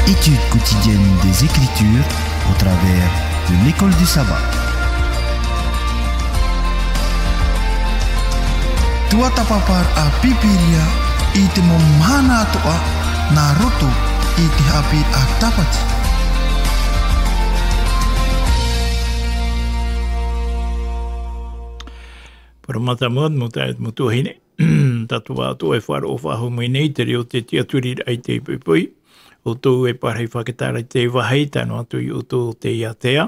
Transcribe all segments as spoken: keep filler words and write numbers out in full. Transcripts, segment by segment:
Étude quotidienne des Écritures au travers de l'école du sabbat. Tuatāpaparaʻa Pīpīria i te mau mahana atoʻa nā roto i te haʻapiʻiraʻa Tāpati. Parau mātāmua, mau taeaʻe, mau tuahine. Tātou atoʻa e faʻaroʻo faʻahou mai nei i te reo o te tiʻaturiraʻa i te poʻipoʻi. ʻOutou e pārahi faʻatāraʻa i te vāhi, tae noa atu ia ʻoutou o te ʻātea.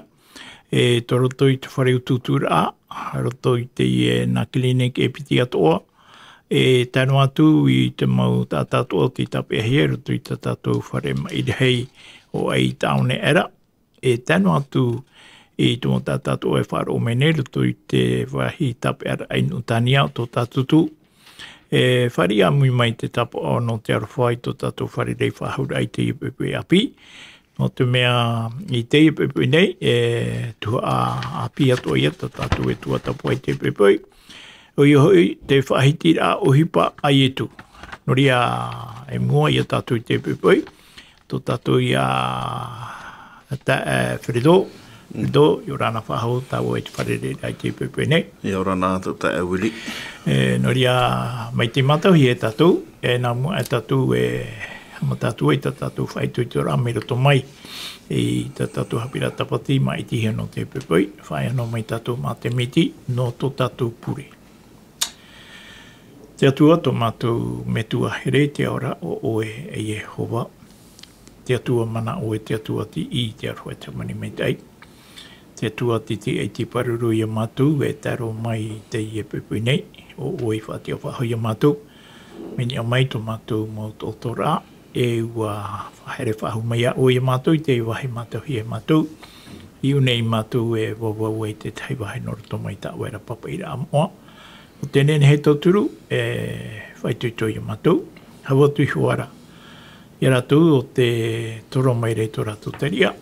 E tō roto i te fare utuuturaʻa, roto i teie nā clinic e piti atoʻa. E tae noa atu i te mau taʻata atoʻa o tei tāpeʻahia, roto i tā tātou fare maʻi rahi ʻo ʻAi i Tāone Aʻera. E tae noa atu i te mau taʻata atoʻa e faʻaroʻo mai nei roto i te vāhi tāpeʻaraʻa i Nuʻutānia ʻo tō Tātutu. E fāriʻi ʻāmui mai te tāpaʻo nō te aroha i tō tātou fārerei faʻahouraʻa i teie poʻipoʻi ʻāpī. Nō te mea i teie poʻipoʻi nei, e tuhaʻa ʻāpī atoʻa ia tā tātou e tuatāpapa i teie poʻipoʻi. ʻOia hoʻi, te faʻahitiraʻa ʻohipa a Ietu. Nō reira, e mua ia tātou i teie poʻipoʻi, tō tātou ia, tā, e, Fredo. Fredo, ʻia ora na faʻahou tāua i te fārereiraʻa i teie poʻipoʻi nei. ʻIa ora na tō taeaʻe Willie. E, nō reira, mai te mātauhia e tātou, e, nā mua e tātou e haʻamata atu ai tā tātou faʻaitoitoraʻa mai roto mai i tā tātou haʻapiʻiraʻa Tāpati, maʻitihia nō teie poʻipoʻi, faʻaea noa mai tātou mā te miti, nō tō tātou pure. Te Atua, tō mātou Metua here i te ao ra, ʻo ʻoe e Iehova. Te Atua mana ʻoe, te Atua tiʻi, te aroha, te hāmani maitaʻi. Te Atua titiʻaiti pāruru ia mātou, e tae roa mai i teie poʻipoʻi nei, ʻo ʻoe i faʻatiʻa faʻahou ia mātou. Mea niʻa mai tō mātou mau taʻatoʻaraʻa, e ʻua faʻahere faʻahou mai ā ʻoe ia mātou i te vāhi mātauhia e mātou. I ʻō nei mātou e vauvau ai i te tahi vāhi nō roto mai tā ʻoe ra pāpaʻiraʻa moʻa. ʻO tē nehenehe e tauturu, e faʻaitoito ia mātou. Hau atu iho ā ra ia rātou ʻo tē toro mai ra i tō rātou teriʻa.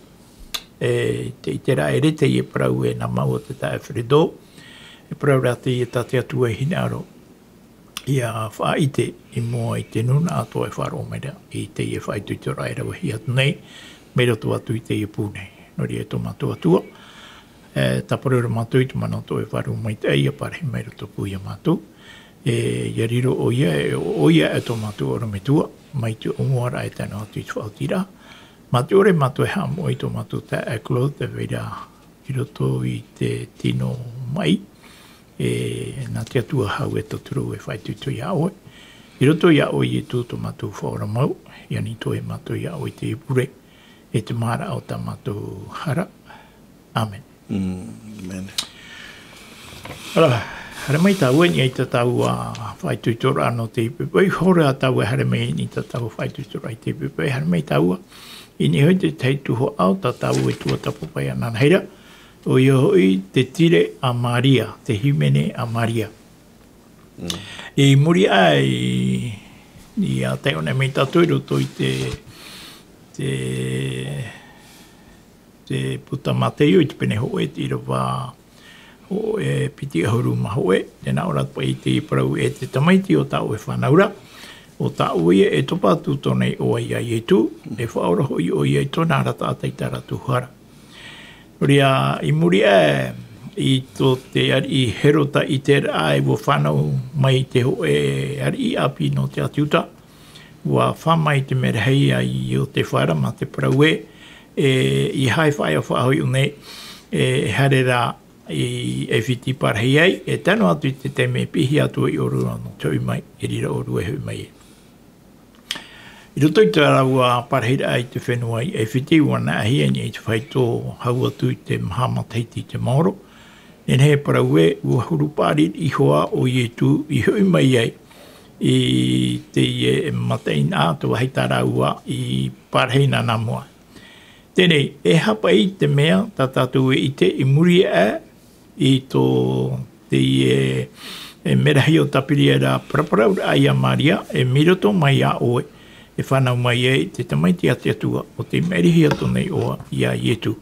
E te, i te reira e parau e nā mau o te taeaʻe Fredo. E parau ra teie tā te Atua i hinaʻaro ʻia faʻaʻite i mua i te nūnaʻa atoʻa e faʻaroʻo mai ra i teie faʻaitoitoraʻa e ravahi atu nei, mai roto atu i teie pū nei. Nō reira e tō mātou Atua, e, tāparu ra mātou i te mana o tō ʻoe Vārua Maitaʻi, ʻia pārahi mai roto pū ia mātou. E, ʻia riro ʻoia, e, ʻo ʻoia e tō mātou ʻorometua, mai te ʻōmuaraʻa e tae noa atu i te faʻaotiraʻa. Mā te ʻore mātou e haʻamoʻe i tō mātou taeaʻe Claude, e vai ra i roto i te tino maʻi, e, nā te Atua hau e tauturu e faʻaitoito iā ʻoe. I roto iā ʻoe Ietu tō mātou Faʻaora mau, ʻia nītoa mātou iā ʻoe i te pure, e te māraʻa o tā mātou hara. ʻĀmene. Mm, ʻāmene. Ara, haere mai tāua i niʻa i tā tāua faʻaitoitoraʻa nō teie poʻipoʻi, hora tāua e haere mai i niʻa i tā tāua faʻaitoitoraʻa i teie poʻipoʻi, haere mai tāua i niʻa hoʻi i te tahi tuhaʻa o tā tāua e tuatāpapa iāna anahera, ʻoia hoʻi te tire a Maria, te hīmene a Maria. Mm. I muri aʻe i, ʻia taiʻo nei mai tātou i roto i te, te, te puta Mātaio i te pene hōʻē, te ʻīrava hōʻē, piti ʻahuru mā hōʻē, tē nā ʻō ra paʻi i te parau, e te tamaiti o tā ʻoe fānau ra, ʻo tā ʻoe ia e topa atu tōna iʻoa iā Ietu, e faʻaora hoʻi ʻoia i tōna ra taʻata i tā rātou hara. Nō reira, i muri aʻe i tō te ariʻi Herota i te raʻa e ua fānau mai te hōʻē ariʻi ʻāpī nō te ʻĀti Iuta, ua fā mai te merahi a Iosepha ra mā te parau ē, e, ʻeiaha e faʻaea faʻahou iʻō nei, e, e haere ra i ʻAifiti pārahi ai, e tae noa atu i te taime e piʻihia atu ai ʻōrua nō te hoʻi mai, i reira ʻōrua e hoʻi mai ai. I roto i tā rāua pārahiraʻa i te fenua i ʻAifiti, ua naʻahia i niʻa i te faito hau atu i te maha matahiti i te maoro. Nehenehe e parau ē, ua huru paʻari iho ā ʻo Ietu i hoʻi mai ai i teie mataʻeinaʻa, te vāhi tā rāua i pārahi nā mua. Teie, e aha paʻi te mea tā tātou e ʻite i muri aʻe i tō teie, e, merahi o Tāpiriera paraparauraʻa iā Maria, e mai roto mai iā ʻoe, e fānau mai ai te Tamaiti a te Atua, ʻo tei maʻirihia tōna iʻoa iā Ietu.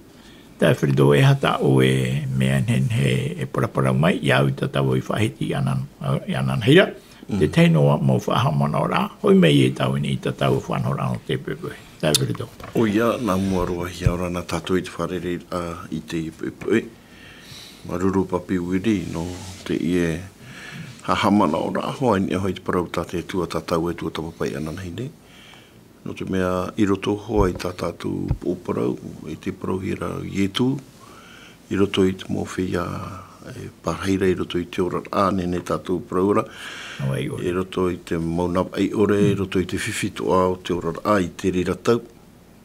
Taeaʻe Fredo, e aha tā ʻoe mea nehenehe e paraparau mai, iā au i tā tāua i faʻahiti iāna, iāna anahera, Mm. te tahi noa mau faʻahaʻamanaʻoraʻa, hoʻi mai e tāua i niʻa i tā tāua faʻanahoraʻa nō teie poʻipoʻi. Tāviri tō. ʻOia, nā mua roa hia ora na tātou i te fārereiraʻa i te poʻipoʻi. Māuruuru Papi Wiri, nō teie haʻamanaʻoraʻa hoʻi, i niʻa hoʻi i te parau tā te Atua, tā tāua Atua tāpapaʻi ananahi nei. Nō te mea, i roto hoʻi i tā tātou upoʻo parau, i te parauhia ra Ietu, i roto i te mau feiā, e, pārahi ra i roto i te oraraʻa, nehenehe tātou parau ra, Navaʻi ʻore. I roto i te mau navaʻi ʻore, i roto i te fifi atoʻa o te oraraʻa i te reira tau.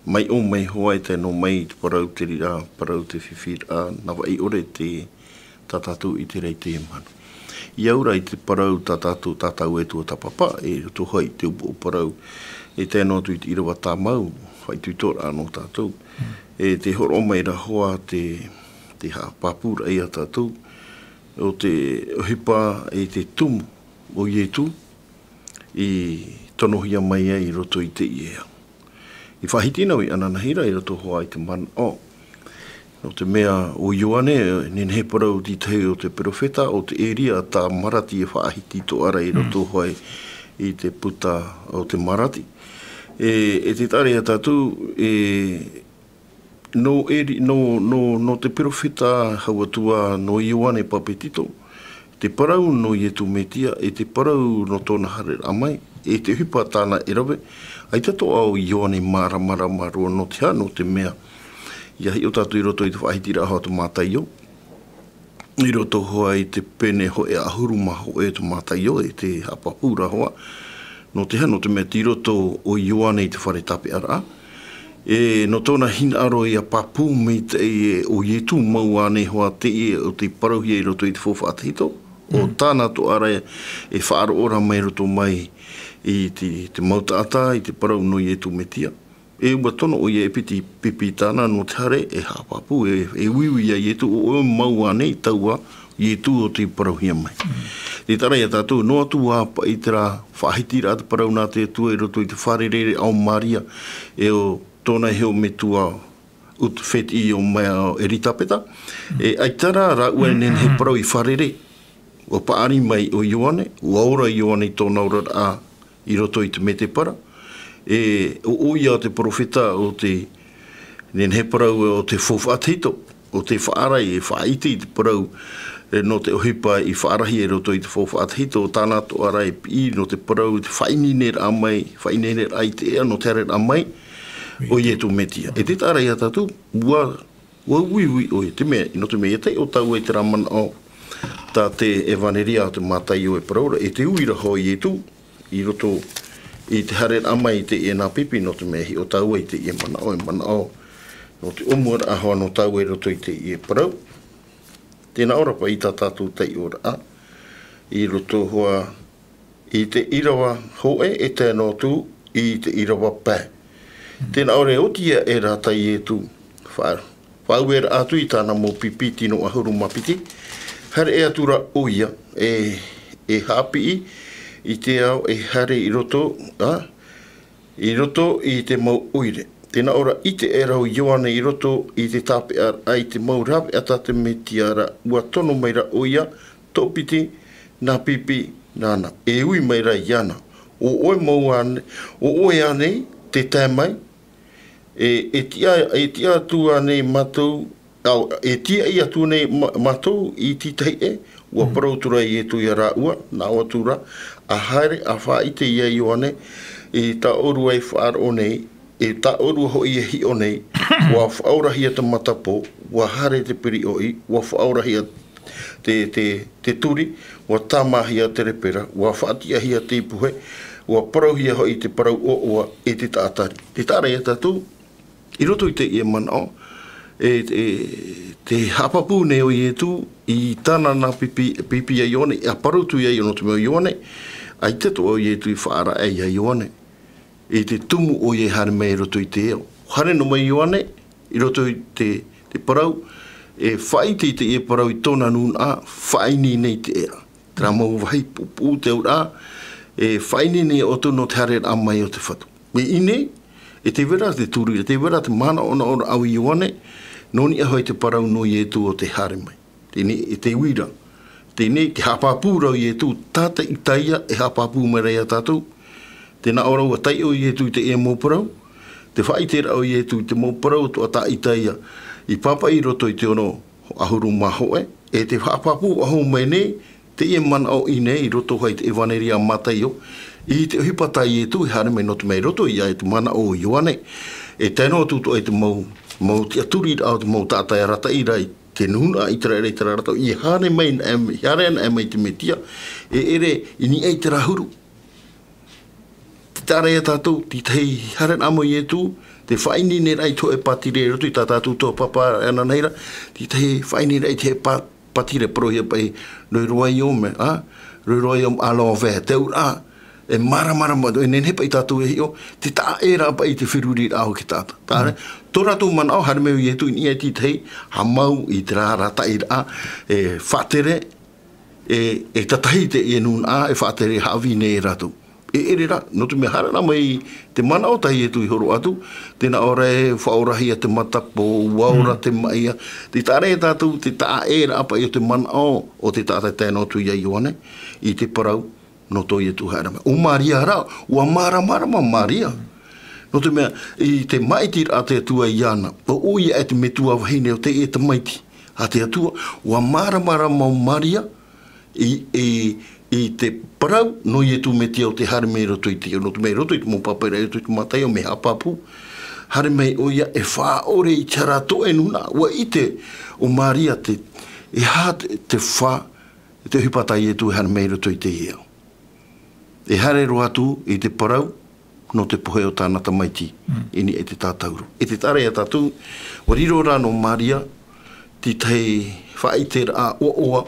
Mai ʻō mai hoʻi, e tae noa mai i te parau te reira, parau te fifi ra, navaʻi ʻore te, tā tātou i te reira i te mahana. I au ra i te parau tā tātou, tā tāua Atua tāpapa, i roto hoʻi i te upoʻo parau, e tae noa atu i te ʻīrava tāmau, faʻaitoitoraʻa nō tātou. E tē hōroʻa mai ra hoʻi te, te haʻapāpūraʻa ia tātou, ʻo te ʻohipa i te tumu o Ietu, i tonohia mai ai i roto i teie ao. I faʻahiti noa vau ananahi ra i roto hoʻi i te manaʻo. Nō te mea ʻo Ioane, nehenehe parau te tahi o te perofeta, ʻo te Eria tā Marati e faʻahiti atoʻa ra i roto hoʻi i te puta o te Marati. E, e te taʻa ra ia tātou, e, nō Eri-, nō, nō, nō te perofeta hau atu ā nō Ioane Papetito, te parau nō Ietu Metia, e te parau nō tōna haereraʻa mai, e te ʻohipa tāna e rave, ʻaita atoʻa ʻo Ioane māramarama roa nō te aha, nō te mea, ʻia hiʻo tātou i roto i te faʻahitiraʻa hoʻi a Mataio, i roto hoʻi i te pene hōʻē ʻahuru mā hōʻē o Mataio, e te haʻapāpūraʻa hoʻi. Nō te aha, nō te mea tei roto ʻo Ioane i te fare tāpeʻaraʻa. E, nō tōna hinaʻaro ʻia pāpū maitaʻi ē ʻo Ietu mau ānei hoʻi teie ʻo tei parauhia i roto i te Faufaʻa Tahito, ʻo tāna atoʻa ra e faʻaroʻo ra mai roto mai i te, te mau taʻata, i te parau nō Ietu Metia. E ʻua tono ʻoia e piti pipi tāna nō te haere, e haʻapāpū, e, e uiui ia Ietu, ʻo, ʻo mau ānei taua Ietu ʻo tei parauhia mai. Te taʻa ra ia tātou, noa atu ā paʻi terā faʻahitiraʻa te parau nā te Atua i roto i te fārereiraʻa o Maria, e ʻo tōna iho metua ʻo te fētiʻi ʻo mai ʻo Eritapeta, e ʻaita rā rāua e nehenehe parau i fārerei. ʻUa paʻari mai ʻo Ioane, ʻua ora Ioane i tōna oraraʻa i roto i te mētēpara. E, ʻo, ʻoia te perofeta ʻo te, nehenehe parau ʻo te Faufaʻa Tahito, ʻo tei faʻaara e faʻaʻite i te parau, e, nō te ʻohipa i faʻaarahia i roto i te Faufaʻa Tahito, ʻo tāna atoʻa ra e piʻi nō te parau, te faʻaineineraʻa mai, faʻaineineraʻa i te ea, nō te haereraʻa mai, ʻo Ietu Metia. E te taʻa ra ia tātou, ʻua ʻUa uiui ʻoe, te mea, nō te mea, ʻia taiʻo tāua i terā manaʻo, tā te ʻEvaneria a te Mataio e parau ra, e te uira hoʻi Ietu, i roto i te haereraʻa mai i teie nā pipi, nō te mea, hiʻo tāua i teie manaʻo, e manaʻo, nō te ʻōmuaraʻa hoʻi nō tāua i roto i teie parau. Tē nā ʻō ra paʻi tā tātou taiʻoraʻa, i roto hoʻi i te ʻīrava hōʻē e tae noa atu i te ʻīrava pae. Tē nā ʻō ra e oti aʻera tā Ietu, faʻa-, faʻaueraʻa atu i tāna mau pipi tino ʻahuru mā piti, haere atu ra ʻoia, e, e haʻapiʻi i te ao e haere i roto, ā, i roto i te mau ʻoire. Tē nā ʻō ra ʻite aʻera ʻo Ioane i roto i te tāpeʻaraʻa i te mau rāveʻa tā te Metia ra, ʻua tono mai ra ʻoia, toʻopiti nā pipi nāna, e ui mai ra iāna, ʻo ʻoe mau āne-, ʻo ʻoe ānei tē tae mai, e, e tiʻa, e tiʻa atu ānei mātou, ā, e tiaʻi atu nei mā-, mātou i te tahi ʻē, ʻua parau atu ra Ietu ia rāua, nā ʻō atu ra, ʻa haere, ʻa faʻaʻite ia Ioane, i tā ʻōrua e faʻaroʻo nei, e tā ʻōrua hoʻi e hiʻo nei, ʻua faʻaorahia te matapō, ʻua haere te piriʻoʻi, ʻua faʻaorahia te, te, te turi, ʻua tāmāhia te lepera, ʻua faʻatiʻahia te ipuhe, ʻua parauhia hoʻi te parau ʻoaʻoa e te taʻata. Te taʻa ra ia tātou, i roto i teie manaʻo, e, e, te haʻapāpū nei ʻo Ietu i tāna nā pipi, pipi ia Ioane, ʻia parau atu ia Ioane, nō te mea ʻo Ioane, ʻaita atoʻa ʻo Ietu i faʻaara aʻe ia Ioane. I te tumu ʻoia e haere mai i roto i te ao. Haere noa mai Ioane, i roto i te, te parau, e faʻaʻite i teie parau i tōna nūnaʻa, faʻaineine i te ea. Terā mau vāhi puʻupuʻu te auraʻa, e faʻaineine ia ʻoutou nō te haereraʻa mai o te Fatu. E i ʻō nei, e tē vai ra te turu, e tē vai ra te manaʻonaʻoraʻa o Ioane, nō niʻa hoʻi te parau nō Ietu ʻo tē haere mai. Teie, e te uira. Teie, te haʻapāpū ra ʻo Ietu, tātaʻitahi ïa e haʻapāpū mai ra ia tātou. Tē nā ʻō ra ʻua taiʻo Ietu i teie mau parau. te faʻaʻiteraʻa o Ietu i te mau parau atoʻa tāʻitaʻi ia i pāpaʻi i roto i te ono ʻahuru mā hōʻē, e te haʻapāpū faʻahou mai nei teie manaʻo i ʻō nei i roto hoʻi i te ʻevaneria a Mataio, i te ʻohipa tā Ietu e haere mai nō te mea i roto ia i te manaʻo o Ioane. E tae noa atu atoʻa i te mau, mau tiʻaturiraʻa o te mau taʻata e arataʻi ra i te nūnaʻa ʻĪteraʻera i terā ra tau, i haere mai, i haere anaʻe mai te Metia, e ʻere i niʻa i terā huru. Tē taʻa ra ia tātou, teie haereraʻa mai o Ietu, te faʻaineineraʻa i te hōʻē pātire i roto i tā tātou tuatāpapa ananahi ra, teie faʻaineineraʻa i te hōʻē pā-, pātire parauhia paʻi, roiroai ʻo mea, a? Roiroai ʻo aloe vera, te auraʻa, e māramarama, e nehenehe paʻi tātou e hiʻo, te taʻaʻēraʻa paʻi i te feruriraʻa o te taʻata. Taʻa ra, tō rātou manaʻo, haere mai ʻo Ietu i niʻa i te tahi, haʻamau i terā arataʻiraʻa, e faʻatere, e, e tatahi teie nūnaʻa, e faʻatere haʻavī nei e rātou. E ʻere rā, nō te mea haere rā mai te manaʻo tā Ietu i horo atu, tē nā ʻō ra e faʻaorahia te matapoʻa, ʻua ora te maʻi, tē taʻa ra ia tātou, te taʻaʻēraʻa paʻi o te manaʻo o te taʻata e tae noa atu ia Ioane, i te parau, nō tō Ietu haere mai. ʻO Maria rā, ʻua māramarama Maria. Nō te mea, i te māʻitiraʻa a te Atua iāna, ʻo ʻoia e te metua vahine o teie tamaiti a te Atua, ʻua māramarama Maria i, i, i te parau nō Ietu Metia ʻo tē haere mai i roto i te, nō te mea i roto i te mau pāpaʻiraʻa i roto i te Mataio mea haʻapāpū, haere mai ʻoia e faʻaʻore i te hara atoʻa e nūnaʻa, ʻua ʻite ʻo Maria te, e aha te, te fā, te ʻohipa tā Ietu e haere mai i roto i teie ao. E haere roa atu i te parau nō te pohe o tāna tamaiti i niʻa i te tātauro. E tē taʻa ra ia tātou, ʻua riro rā nō Maria, te tahi faʻaʻiteraʻa ʻoaʻoa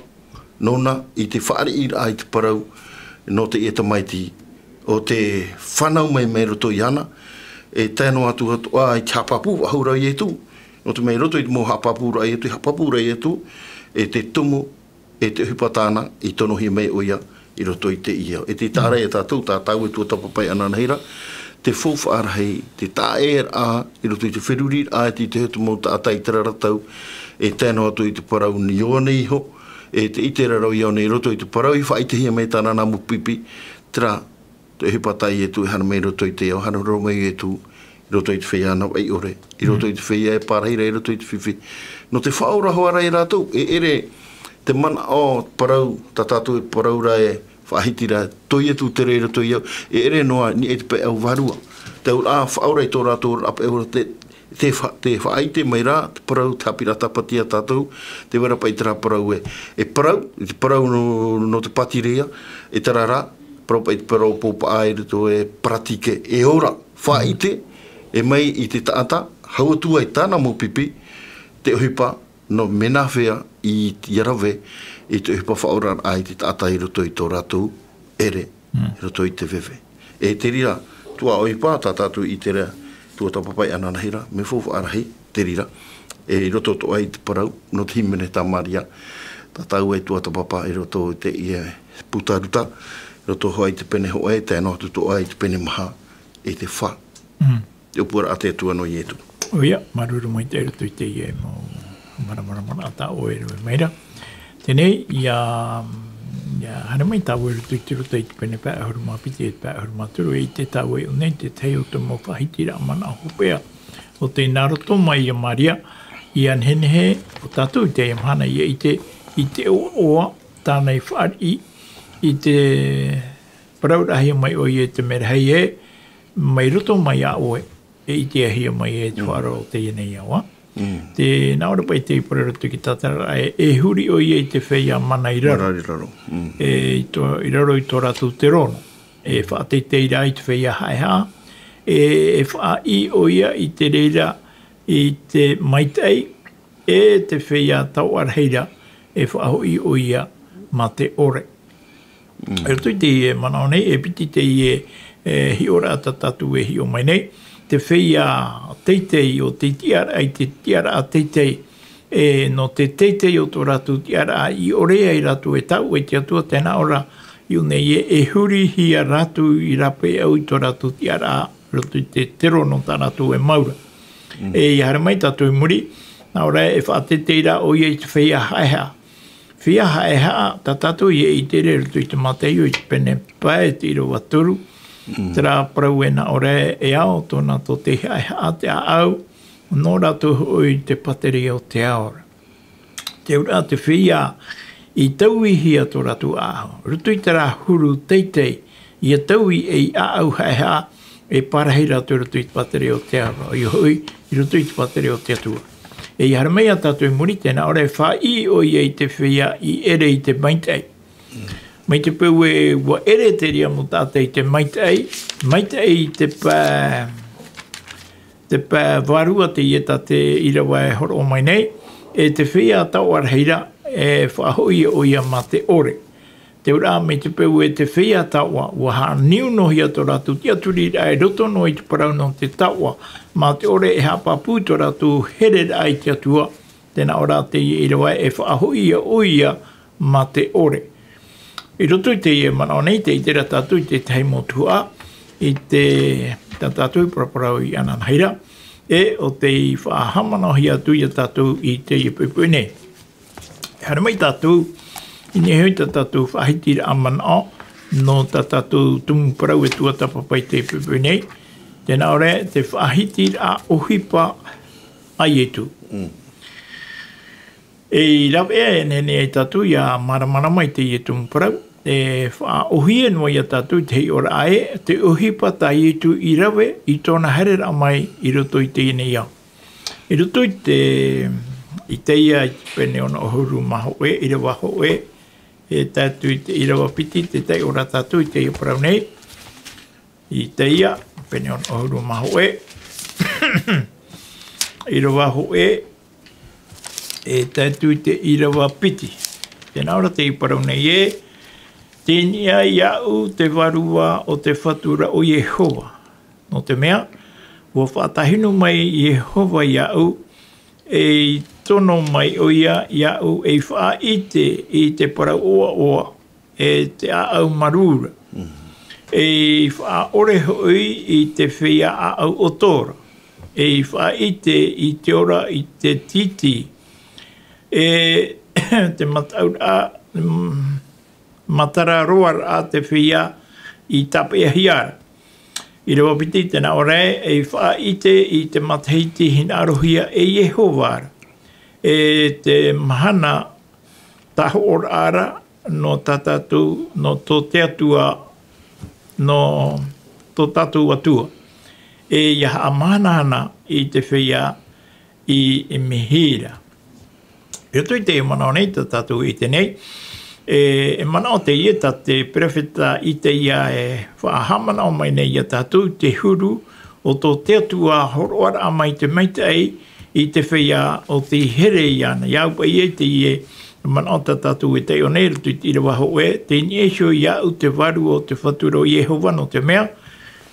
nōna i te fāriʻiraʻa i te parau nō teie tamaiti, ʻo tē fānau mai mai roto iāna, e tae noa atu atoʻa i te haʻapāpū faʻahou ra Ietu, nō te mea i roto i te mau haʻapāpūraʻa Ietu, haʻapāpū ra Ietu, e te tumu e te ʻohipa tāna i tonohia mai ʻoia i roto i teie ao. E tē taʻa ra ia tātou, tā tāua tuatāpapa ananahi ra, te faufaʻa rahi, te taʻaʻēraʻa i roto i te feruriraʻa i te, te mau taʻata i terā ra tau, e tae noa atu i te parau nō Ioane iho, e te ʻite ra rā o Ioane i roto i te parau i faʻaʻitehia mai tāna nā mau pipi, terā, te ʻohipa tā Ietu e haere mai i roto i te ao, haere roa mai Ietu i roto i te feiā navaʻi ʻore, i roto i te feiā e pārahi ra, i roto i te fifi. Nō te faʻaora hoʻi ra ia rātou, e ʻere te manaʻo parau, tā tātou e parau ra e faʻahiti ra, tō Ietu te reira tō Ietu, e ʻere noa i niʻa i te pae vārua. Te auraʻa faʻaora i tō rātou auraʻa pae vārua, te, te fa-, te faʻaʻite mai ra, te parau, te haʻapiʻiraʻa tāpati ia tātou, tē vai ra paʻi terā parau e, e parau, te parau nō, nō te pātireia, e terā rā, parau paʻi te parau pōpaʻa i roto e paratike, e ora, faʻaʻite, e mai i te taʻata, hau atu ai tāna mau pipi, te ʻohipa, nō mea nāfea i, ia rave, i te ʻohipa faʻaoraraʻa i te taʻata i roto i tō rātou ʻere, i roto i te veve. E te reira, tuaʻohipa, tā tātou i te reira, tuatāpapa ananahi ra, mea faufaʻa rahi, te reira, e i roto atoʻa i te parau, nō te hīmene tā Maria, tā tāua e tuatāpapa i roto i teie pūtā Ruta, i roto hoʻi i te pene hōʻē, tae noa atu atoʻa i te pene maha, e te fā. Te ʻōpuaraʻa a te Atua nō Ietu. ʻOia, māuruuru maitaʻi i roto i teie mau māramarama tā ʻoe e rave mai ra. Teie nei, ʻia, ʻia haere mai tāua i roto i te Ruta i te pene pae ʻahuru mā piti e te pae ʻahuru mā toru, e ʻite tāua i ʻō nei, te tahi o te mau faʻahitiraʻa manaʻo hopeʻa. ʻO tē nā roto mai ia Maria, ʻia nehenehe ʻo tātou i teie mahana ʻia ʻite i te ʻoaʻoa tāna i fāriʻi i te parauraʻahia mai ʻoia i te merahi ē, mai roto mai iā ʻoe, e ʻitehia mai e te faʻaroʻo o teie nei ao. Tē nā ʻō ra paʻi te parau i roto i te tātararaʻa ē, e huri ʻoia i te feiā mana i raro. Mana i raro. E, i tō, i raro i tō rātou terono. E faʻateitei ra i te feiā haʻehaʻa. E, e faʻaʻī ʻoia i te reira, i te maitaʻi, e te feiā taoʻa rahi ra, e faʻahoʻi ʻoia mā te ʻore. I roto i teie manaʻo nei, e piti teie, e, hiʻoraʻa tā tātou e hiʻo mai nei, te feiā teitei ʻo te tiʻaraʻa i te tiʻaraʻa teitei, e, nō te teitei o tō rātou tiʻaraʻa i ʻore ai rātou e taʻu e te Atua, tē nā ʻō ra i ʻō nei ē, e hurihia rātou i rāpaeʻau i tō rātou tiʻaraʻa, roto i te terono tā rātou e mau ra. E, ʻia haere mai tātou i muri, nā ʻō ra e faʻateitei ra ʻoia i te feiā haʻehaʻa. Feiā haʻehaʻa, tā tātou ʻia ʻite ra i roto i te Mataio i te pene pae, te ʻīrava toru, Terā parau e nā ʻō ra e ao tōna tō te haʻehaʻa te ʻāʻau, nō rātou hoʻi te pāteria o te ao ra. Te auraʻa te feiā i tauihia tō rātou ʻāʻau. Roto i terā huru teitei, ia taui ei ʻāʻau haʻehaʻa, e pārahi rātou i roto i te pāteria o te ao ra. ʻOia hoʻi, i roto i te pāteria o te Atua. E ia haere mai ia tātou i muri, tē nā ʻō ra e faʻaʻī ʻoia i te feiā i ʻere i te maitaʻi. Mai te peu ē ua ʻere te reira mau taʻata i te maitaʻi, maitaʻi i te pae, te pae vārua teie tā te ʻīrava e hōroʻa mai nei, e te feiā taoʻa rahi ra, e faʻahoʻi ʻoia mā te ʻore. Te auraʻa mai te peu ē te feiā taoʻa, ua haʻaniu noa hia tō rātou tiʻaturiraʻa i roto noa i te parau nō te taoʻa, mā te ʻore e haʻapāpū tō rātou hereraʻa i te Atua, tē nā ʻō ra teie ʻīrava e faʻahoʻi ʻoia mā te ʻore. I roto i teie manaʻo nei, tē ʻite ra tātou i te tahi mau tuhaʻa, i te, tā tātou i paraparau i ananahi ra, e ʻo tei faʻahaʻamanaʻohia atu ia tātou i teie poʻipoʻi nei. E haere mai tātou, i niʻa iho i tā tātou faʻahitiraʻa manaʻo, nō tā tātou tumu parau e tuatāpapa i teie poʻipoʻi nei, tē nā ʻō ra te faʻahitiraʻa ʻohipa a Ietu. E rave e nehenehe ai tātou ia māramarama i teie tumu parau, e faʻaʻōhie noa ia tātou i te hiʻoraʻa ē, te ʻohipa tā Ietu i rave i tōna haereraʻa mai i roto i teie nei ao. I roto i te, Isaia i te pene ono ʻahuru mā hōʻē, ʻīrava hōʻē, e tae atu i te ʻīrava piti, tē taiʻo ra tātou i teie parau nei. Isaia, pene ono ʻahuru mā hōʻē. ʻĪrava hōʻē, e tae atu i te ʻīrava piti. Tē nā ʻō ra te parau nei ē, tei niʻa iāʻu te vārua o te Fatu ra ʻo Iehova. Nō te mea, ua faʻatāhinu mai Iehova iāʻu, e tono mai ʻoia iāʻu ei faʻaʻite i te parau ʻoaʻoa, e te ʻāʻau marū ra. E faʻaʻore hoʻi i te feiā ʻāʻau ʻoto ra. E faʻaʻite i te ora i te tītī. E te mataʻuraʻa, mm, matara roa ra te feiā i tāpeʻahia ra. ʻĪrava piti, tē nā ʻō ra ē, e faʻaʻite i te matahiti hinaʻarohia e Iehova ra. E te mahana tāhoʻoraʻa ra, nō tā tātou, nō tō te Atua, nō tō tātou Atua. E ia haʻamahanahana i te feiā i, i mihi ra. I roto i te manaʻo nei tā tātou i ʻite nei, e, e manaʻo teie tā te perofeta Isaia e faʻahaʻamanaʻo mai nei ia tātou te huru o tō te Atua hōroʻaraʻa mai te maitaʻi i te feiā ʻo tei here iāna. ʻIa au paʻi ē teie manaʻo tā tātou e taiʻo nei, i roto i te ʻīrava hōʻē, tei niʻa iho iāʻu te vārua o te Fatu ra ʻo Iehova, nō te mea,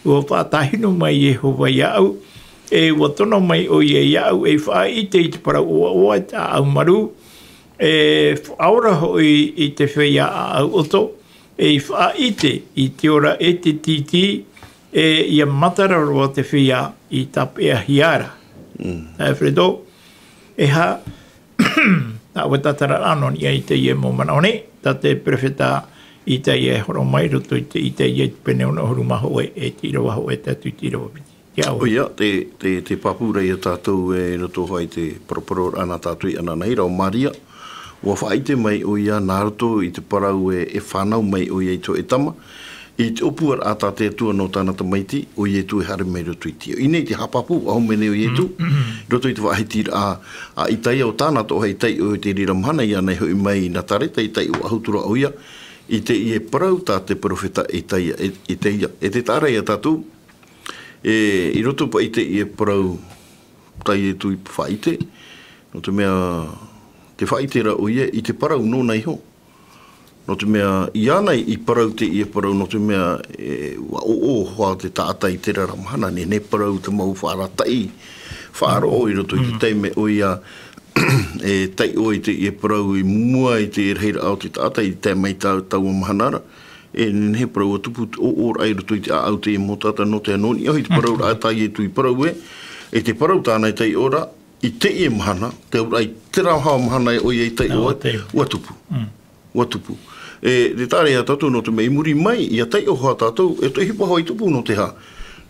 ua faʻatāhinu mai Iehova iāʻu, e ua tono mai ʻoia iāʻu, e faʻaʻite i te parau ʻoaʻoa, i te ʻāʻau marū, e faʻaora hoʻi i te feiā ʻāʻau ʻoto, e faʻaʻite i te ora e te tītī, e ia matara roa te feiā i tāpeʻahia ra. Mm. Alfredo, e aha tā ʻoe tātararaʻa nō niʻa i teie mau manaʻo nei, tā te perofeta Isaia e hōroʻa mai, i roto i te Isaia i te pene ono ʻahuru mā hōʻē, e te ʻīrava hōʻē tae atu i te ʻīrava piti. Te ao. ʻOia, te, te, te pāpū ra ia tātou e, i roto hoʻi i te paraparau ra nā tātou i ananahi ra ʻo Maria, ua faʻaʻite mai ʻoia nā roto i te parau e, e fānau mai ʻoia i te hōʻē tama, i te ʻōpuaraʻa tā te Atua nō tāna tamaiti, ʻo Ietu e haere mai i roto i te ao. I ʻō nei te haʻapāpū faʻahou mai nei ʻo Ietu, i roto i te faʻahitiraʻa a Isaia, ʻo tāna atoʻa hoʻi e taiʻo i te reira mahana, ʻia ʻānaʻe hoʻi mai i Nazareta, i taiʻo faʻahou atu ra ʻoia i teie parau tā te perofeta Isaia, e, Isaia. E te taʻa ra ia tātou, e, i roto paʻi i teie parau tā Ietu i faʻaʻite, nō te mea, tē faʻaʻite ra ʻoia i te parau nōna iho. Nō te mea, ʻia ʻānaʻe i parau teie parau, nō te mea, e, ua ʻoʻoʻo hoʻi te taʻata i terā ra mahana, nehenehe e parau te mau faʻaarataʻi, faʻaroʻo i roto i te taime ʻoia, e taiʻo i teie parau i mua i te rahiraʻa o te taʻata i tae mai tā, taua mahana ra, e nehenehe e parau ua tupu te ʻoʻoraʻa i roto i te ʻāʻau teie mau taʻata, nō te, nō niʻa hoʻi te parauraʻa tā Ietu i parau ē, e te parau tāna e taiʻo ra, i teie mahana, te auraʻa i terā mahana ē ʻoia i taiʻo ai, ua tupu. Ua tupu. E te tāʻere iā tātou nō te mea i muri mai, ʻia taiʻo hoʻi tātou, e te ʻohipa hoʻi tupu nō te hā.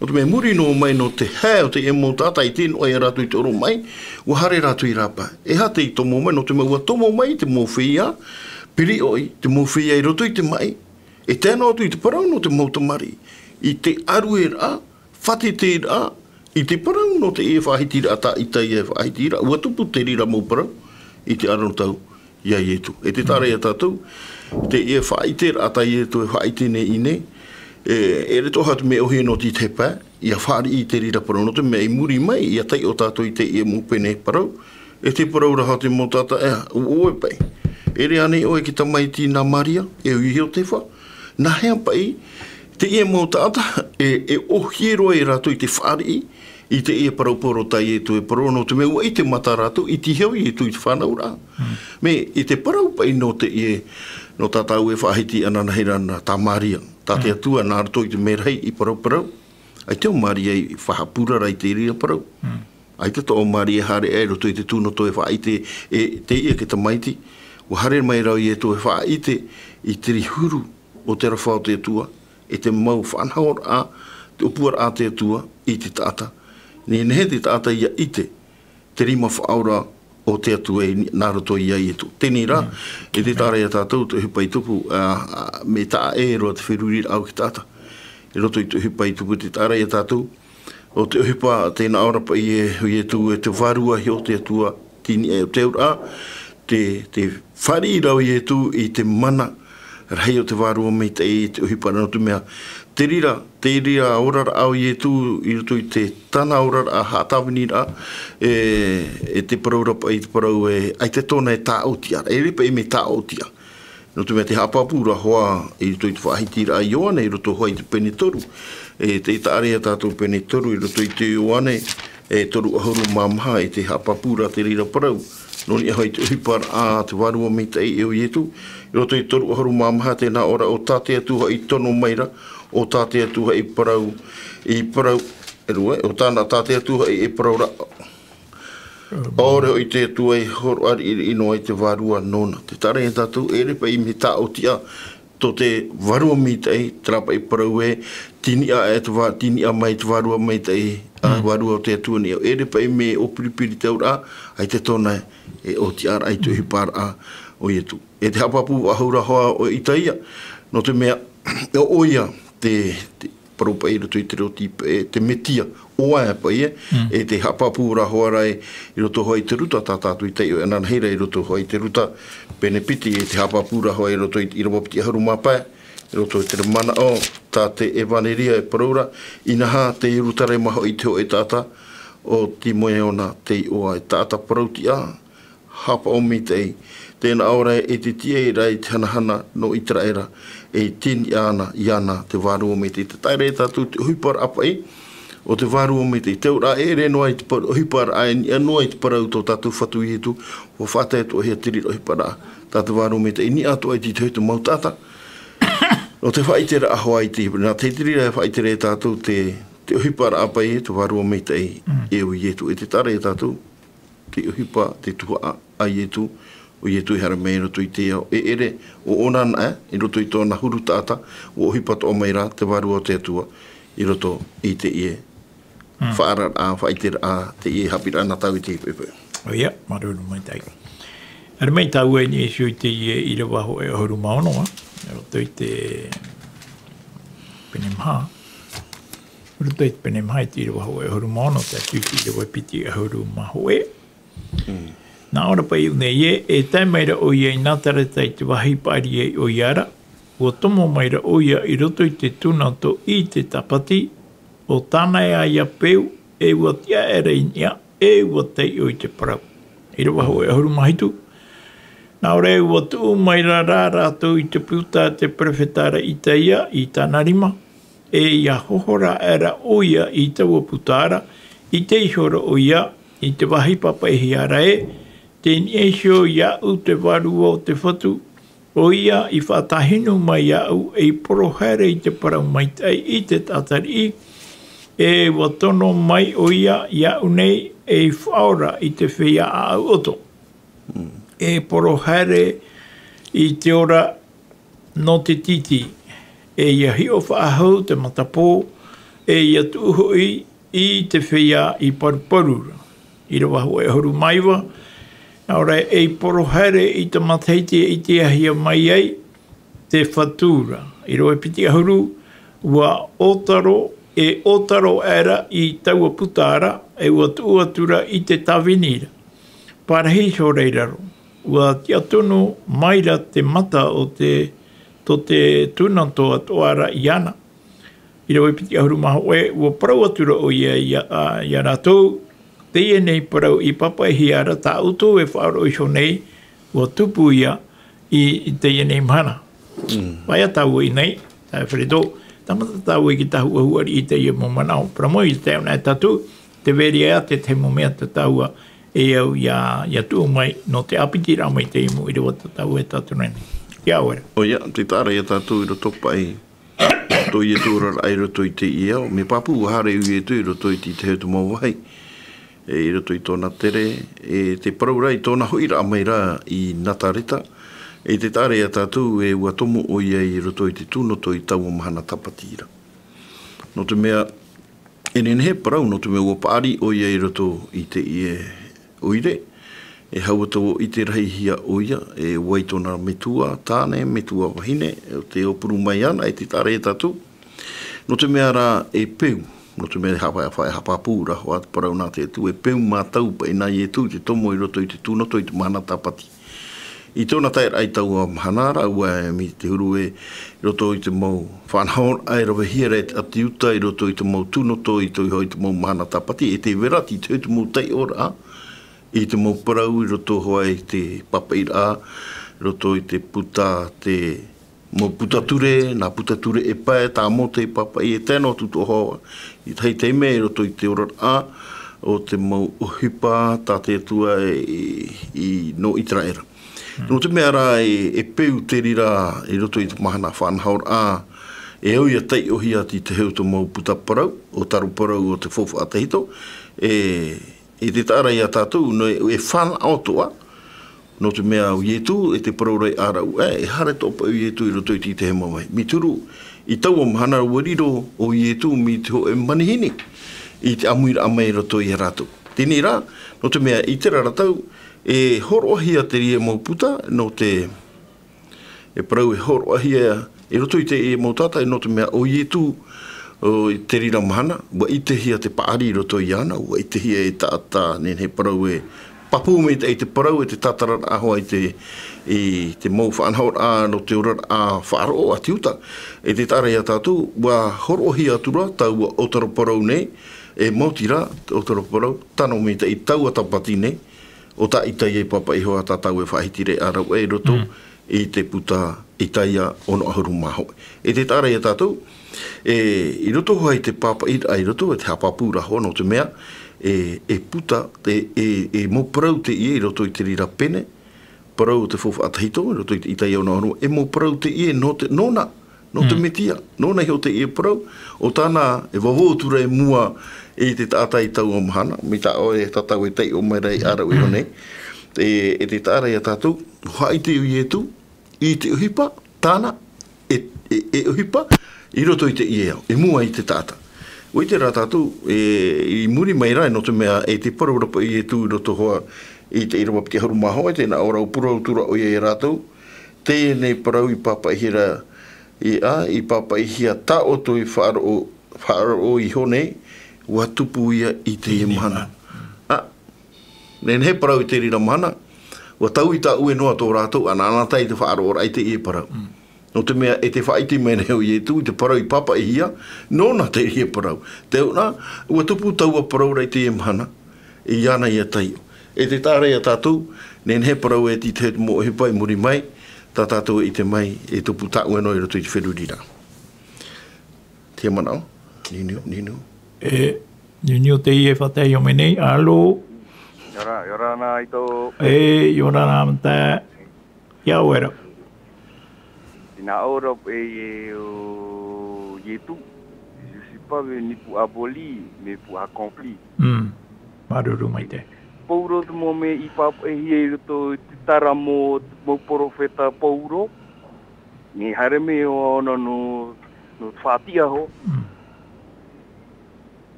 Nō te mea i muri noa mai nō te hae o teie mau taʻata i tē noaʻa iā rātou i te ʻoromaʻi, ʻua haere rātou i rāpae. E aha tei tomo mai, nō te mea ʻua tomo mai te mau feiā, piriʻoi, te mau feiā i roto i te maʻi, e tae noa atu i te parau nō te mau tamariʻi, i te ʻarueraʻa, faʻateteraʻa, i te parau nō teie faʻahitiraʻa tā Itaia e faʻahiti ra, ʻua tupu te reira mau parau i te arataʻi iā Ietu. E te tāʻere iā tātou, teie faʻaʻiteraʻa tā Ietu e faʻaʻite nei i ʻō nei, e, e ʻere atoʻa te mea ʻōhie nō te tahi pae, ʻia fāriʻi i te reira parau, nō te mea i muri mai, ʻia taiʻo tātou i teie mau pene parau, e te parau ra hoʻi te mau taʻata, e, ʻo ʻoe paʻi. E ʻere ānei ʻoe e te tamaiti nā Maria, e ʻo Iotefa, nā hea paʻi, teie mau taʻata, e, e ʻōhie roa ia rātou i te fāriʻi, i teie parau pauroa tā Ietu e parau, nō te mea ʻua ʻite mata rātou, i tīhau Ietu i te fānauraʻa. Mea, i te parau paʻi nō teie, nō tā tāua e faʻahiti ananahi ra nā tā Maria, tā te Atua nā roto i te merahi i parauparau, ʻaita ʻo Maria i faʻahaʻapūrara i te reira parau. ʻAita atoʻa ʻo Maria e haere aʻe i roto i te tūnoto e faʻaʻite, e teie e te tamaiti, ʻua haere mai ra ʻo Ietu e faʻaʻite i te huru o te aroha o te Atua, e te mau faʻanahoraʻa, te ʻōpuaraʻa a te Atua i te taʻata. Nehenehe te taʻata ʻia ʻite te rima faʻaora o te Atua i, nā roto iā Ietu. Teie rā, e te tāʻere iā tātou te ʻohipa i tupu, ā, ā, mea taʻa ʻē roa te feruriraʻa o te taʻata. I roto i te ʻohipa i tupu te tāʻere iā tātou, ʻo te ʻohipa tē nā ʻō ra paʻi ē, ʻo Ietu e te vārua o te Atua, tīniʻa o te auraʻa, te, te fāriʻi ra ʻo Ietu i te mana rahi o te Vārua Maitaʻi i te ʻohipa ra nō te mea, te reira, te reira oraraʻa o Ietu i roto i te, tāna oraraʻa haʻatāviniraʻa, e, e te parau ra paʻi, te parau e, ʻaita tōna e tāʻotiʻa, e ʻere paʻi mea tāʻotiʻa. Nō te mea te haʻapāpū ra hoʻi i roto i te faʻahitiraʻa a Ioane, i roto hoʻi i te pene toru. E te tāʻere iā tātou pene toru, i roto i te Ioane, e toru ʻahuru mā maha, e te haʻapāpū ra te reira parau. Nō niʻa hoʻi i te ʻohiparaʻa a te Vārua Maitaʻi e ʻo Ietu, i roto i toru ʻahuru mā maha, tē nā ʻō ra, ʻo tā te Atua hoʻi i tono mai ra, ʻo tā te Atua hoʻi i parau, i parau, e rua, ʻo tāna tā te Atua hoʻi e parau ra, ʻaore hoʻi te Atua i hōroʻa riʻiriʻi noa i te vārua nōna. Te tāʻere iā tātou, e ʻere paʻi mea tāʻotiʻa tō te Vārua Maitaʻi, terā paʻi parau ē, tīniʻa e te vā-, tīniʻa mai te Vārua Maitaʻi, ā, Vārua o te Atua nei, e ʻere paʻi mea ʻōpiripiri te auraʻa, ʻaita tōna e ʻotiʻaraʻa i te ʻohiparaʻa o Ietu. E te haʻapāpū faʻahou ra hoʻi ʻo Itaia, nō te mea, ʻo, ʻoia, te, te parau paʻi i roto i te reo tīpē, e te Metia, ʻo ʻoia paʻi ē, e te haʻapāpū ra hoʻi ra i, i roto hoʻi i te Ruta, tā tātou i taiʻo ananahi ra i roto hoʻi i te Ruta, pene piti, e te haʻapāpū ra hoʻi i roto i te ʻīrava piti ʻahuru mā pae, i roto i te manaʻo, tā te ʻEvaneria e parau ra, inaha, te Ierutarema hoʻi te hōʻē taʻata, ʻo Timoeona te iʻoa, e taʻata parau-tiʻa, haʻapaʻo maitaʻi, tē nā ʻō ra e te tiʻaraʻa i te hanahana nō Iteraʻera, e tīniʻa ana iāna te Vārua Maitaʻi. Te tāʻere iā tātou te ʻohiparaʻa paʻi o te Vārua Maitaʻi. Te auraʻa e ʻere noa i te par-, ʻohiparaʻa, e niʻa noa i te parau tō tātou Fatu Ietu, ʻua faʻatae atoʻahia te reira ʻohiparaʻa tā te Vārua Maitaʻi, niʻa atoʻa i te tahi o te mau taʻata. Nō te faʻaʻiteraʻa hoʻi i te, nā te reira e faʻaʻite ra iā tātou te, te ʻohiparaʻa paʻi te Vārua Maitaʻi e ʻo Ietu. E te tāʻere iā tātou te ʻohipa, te tuhaʻa a Ietu, ʻo Ietu e haere mai i roto i te ao, e ʻere, ʻo ʻōna anaʻe, i roto i tōna huru taʻata, ʻua ʻohipa atoʻa mai ra te Vārua o te Atua, i roto i teie faʻaararaʻa, faʻaʻiteraʻa, teie haʻapiʻiraʻa nā tāua i te poʻipoʻi. ʻOia, māuruuru maitaʻi. Haere mai tāua i niʻa iho i teie ʻīrava hōʻē ʻahuru mā ono, ā, i roto i te pene maha. I roto i te pene maha i te ʻīrava hōʻē ʻahuru mā ono, tae atu i te ʻīrava piti ʻahuru mā hōʻē. Nā ʻō ra paʻi nei ē, e tae mai ra ʻoia i Nazareta i te vāhi i paʻari ai ʻoia ra, ʻua tomo mai ra ʻoia i roto i te tūnoto i te tāpati, ʻo Tanaeaia peu, e ʻua tiʻa aʻera i niʻa, e ʻua taiʻo i te parau. ʻĪrava hōʻē ʻahuru mā hitu. Nā ʻō ra ē, ʻua tuʻu mai ra rā rātou i te puta a te perofeta ra Itaia i tāna rima, e ʻia hohora aʻera ʻoia i taua puta ra, ʻite iho ra ʻoia i te vāhi papaʻihia ra ē, tei niʻa iho iāʻu te Vārua o te Fatu, ʻoia i faʻatāhinu mai iāʻu ei poro haere i te parau maitaʻi i te taʻata riʻi, e ʻua tono mai ʻoia iāʻu nei ei faʻaora i te feiā ʻāʻau ʻoto. E poro haere i te ora nō te tītī, e ia hiʻo faʻahou te matapō, e ia tuʻu hoʻi i te feiā i paruparu ra. ʻĪrava hōʻē ʻahuru mā iva, nā ʻō ra, e i poro haere i te matahiti e ʻitehia mai ai te fatu ra. ʻĪrava piti ʻahuru, ʻua ʻōtaro, e ʻōtaro aʻera i taua puta ra, e ʻua tuʻu atu ra i te tāvini ra. Parahi iho ra i raro. ʻUa tiʻa tonu mai ra te mata o te, tō te tūnato atoʻa ra iāna. ʻĪrava piti ʻahuru mā hōʻē, ʻua parau atu ra ʻoia ia, ā, ia rātou, teie nei parau i pāpaʻihia ra tā ʻoutou e faʻaroʻo iho nei, ʻua tupu ia i, i teie nei mahana. Mm. Vai ā tāua i nei, taeaʻe Fredo, tāmata tāua i te tāhuʻahuʻa i teie mau manaʻo. Parau mau i te tae ʻōna e tātou, tē vai ra ʻaita te tahi mau mea tā tāua e au ia, ia tuʻu mai, nō te ʻāpitiraʻa mai teie mau ʻīrava tā tāua e tātara nei. ʻIa ora. ʻOia, tē taʻa ra ia tātou i roto paʻi, tō Ietu oraraʻa i roto i teie ao, mea pāpū ʻua haere ʻo Ietu i roto i te, te hau mau vāhi. E, i roto i tōna tere, e tē parau ra i tōna hoʻiraʻa mai ra i Nazareta, e tē taʻa ra ia tātou e ʻua tomo ʻoia i roto i te tūnoto i taua mahana tāpati ra. Nō te mea, e nehenehe e parau, nō te mea ʻua paʻari ʻoia i roto i teie ʻoire, e hau atu ʻite rahi hia ʻoia, e vai tōna metua tāne, metua vahine, e te ʻōpuru mai ana, e tē taʻa ra ia tātou. Nō te mea rā e peu, nō te mea e hapa-, hapa-, e haʻapāpū ra hoʻi te parau nā te Atua, e peu mātau paʻi nā Ietu te tomo i roto i te tūnoto i te mahana tāpati. I tōna taeraʻa i taua mahana ra, ʻua emi te huru e, i roto i te mau faʻanahoraʻa e ravehia ra e te ʻāti Iuta, i roto i te mau tūnoto, i tō iho i te mau mahana tāpati, e tē vai ra te, te mau taiʻoraʻa, i te mau parau, i roto hoʻi i te pāpaʻiraʻa, i roto i te puta, te mau puta ture, nā puta ture e pae, tā Mōte i pāpaʻi e tae noa atu atoʻa hoʻi, i tahi taime i roto i te oraraʻa, o te mau ʻohipa, tā te Atua i, i, nō Iteraera. Mm. Nō te mea rā e, e peu te reira i roto i te mahana faʻanahoraʻa, e au ia taiʻohia i te hau te mau puta parau, ʻōtaro parau o te faufaʻa tahito, e, e tē taʻa ra ia tātou, nō e, e fānaʻo atoʻa, nō te mea ʻo Ietu, e tē parau ra i ʻāraʻu, e, e haere atoʻa paʻi ʻo Ietu i roto i te, te mau vāhi. Mea turu, i taua mahana ʻua riro ʻo Ietu mai te hōʻē manihini, i te ʻāmuiraʻa mai i roto ia rātou. Teie rā, nō te mea i terā ra tau, e hōroʻahia teie mau puta, nō te, e parau e hōroʻahia i roto i teie mau taʻata, nō te mea ʻo Ietu, o, i te reira mahana, ʻua ʻitehia te paʻari i roto iāna, ʻua ʻitehia e taʻata, nehenehe e parau e pāpū maitaʻi te parau, e te tātararaʻa hoʻi i te, i te mau faʻanahoraʻa, nō te oraraʻa faʻaroʻo ʻāti Iuta. E tē taʻa ra ia tātou, ʻua hōroʻahia atu ra, taua ʻōtaro parau nei, e maoti rā, ʻōtaro parau, tano maitaʻi taua tāpati nei, ʻo tā Itaia i pāpaʻi hoʻi tā tāua e faʻahiti ra i ʻāraʻu i roto, Mm. i te puta Itaia ono ʻahuru mā hōʻē. E tē taʻa ra ia tātou, e, i roto hoʻi i te pāpaʻiraʻa i roto, e te haʻapāpūraʻa hoʻi nō te mea, e, e puta, e, e, e mau parau teie i roto i te reira pene, parau o te faufaʻa tahito, i roto i te Itaia ono ʻahuru, e mau parau teie nō te, nōna, nō te Mm. Metia, nōna iho teie parau, ʻo tāna e vavau atu ra i mua i te taʻata i taua mahana, mai tā ʻoe e tātou e taiʻo mai ra i ʻāraʻu iho nei. E, e tē taʻa ra ia tātou, ʻua haʻaʻite ʻo Ietu, i te ʻohipa, tāna, e, e, e ʻohipa, i roto i teie ao, i mua i te taʻata. ʻUa ʻite rā tātou, e, i muri mai ra, nō te mea, e tē parau ra paʻi ʻo Ietu i roto hoʻi, i te ʻīrava piti ʻahuru mā hōʻē, tē nā ʻō ra ʻua parau atu ra ʻoia ia rātou, teie nei parau i pāpaʻihia ra, i, ā, i pāpaʻihia tā ʻoutou i faʻaroʻo, faʻaroʻo iho nei, ʻua tupu ia i teie mahana. Ā, nehenehe e parau i te reira mahana, ʻua taui tāʻue noa tō rātou anaanatae i te faʻaroʻoraʻa i teie parau. Mm. Nō te mea, e tē faʻaʻite mai nei ʻo Ietu i te parau i pāpaʻihia, nōna teie parau. Tē ʻō na, ʻua tupu taua parau ra i teie mahana, iāna ia taiʻo. E tē taʻa ra ia tātou, nehenehe e parau e tītahi te mau ʻohipa i muri mai, tā tātou e ʻite mai, e tupu tāʻue noa i roto i te feruriraʻa. Te manaʻo, niuniu, niuniu. E, niuniu teie e faʻatae mai nei, alo? ʻIa ora, ʻia ora na ʻoutou. E, ʻia ora na Mata. ʻIa ora. Tē nā ʻō ra paʻi ʻo Ietu, je suis pas venu pour abolir, mais pour accomplir. Mm. Māuruuru maitaʻi. Pauroa te mau mea i pāpaʻihia i roto i te taramo o te mau perofeta pauroa. Nē, haere mai ʻōna nō, nō te faʻatiʻa hoʻi. Mm.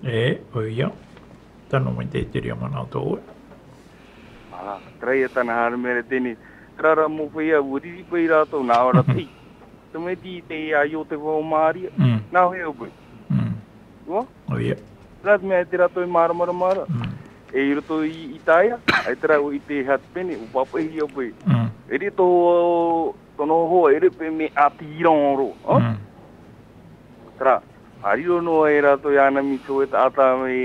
E, ʻoia. Tano mai te, te reira manaʻo tō ʻoe. Ā, terā ia tāna haere mai ra teie. Terā rā mau feiā, ʻua riri paʻi rātou, nā ʻō ra te, te mea tei, tei ʻaio te whao Māria. Mm. Nā hea au paʻi. Mm. ʻUa? ʻOia. Terā te mea e te rātou e māramarama ra. Mm. E i roto i, i taea, e terā ʻua ʻite e te pene, ʻua pāpaʻihia paʻi. Mm. E riro tō, tōna hoa, e riro paʻi mea ʻāti roa, ā? Mm. Terā, ʻa riro noa e rātou iāna mito e taʻata mai.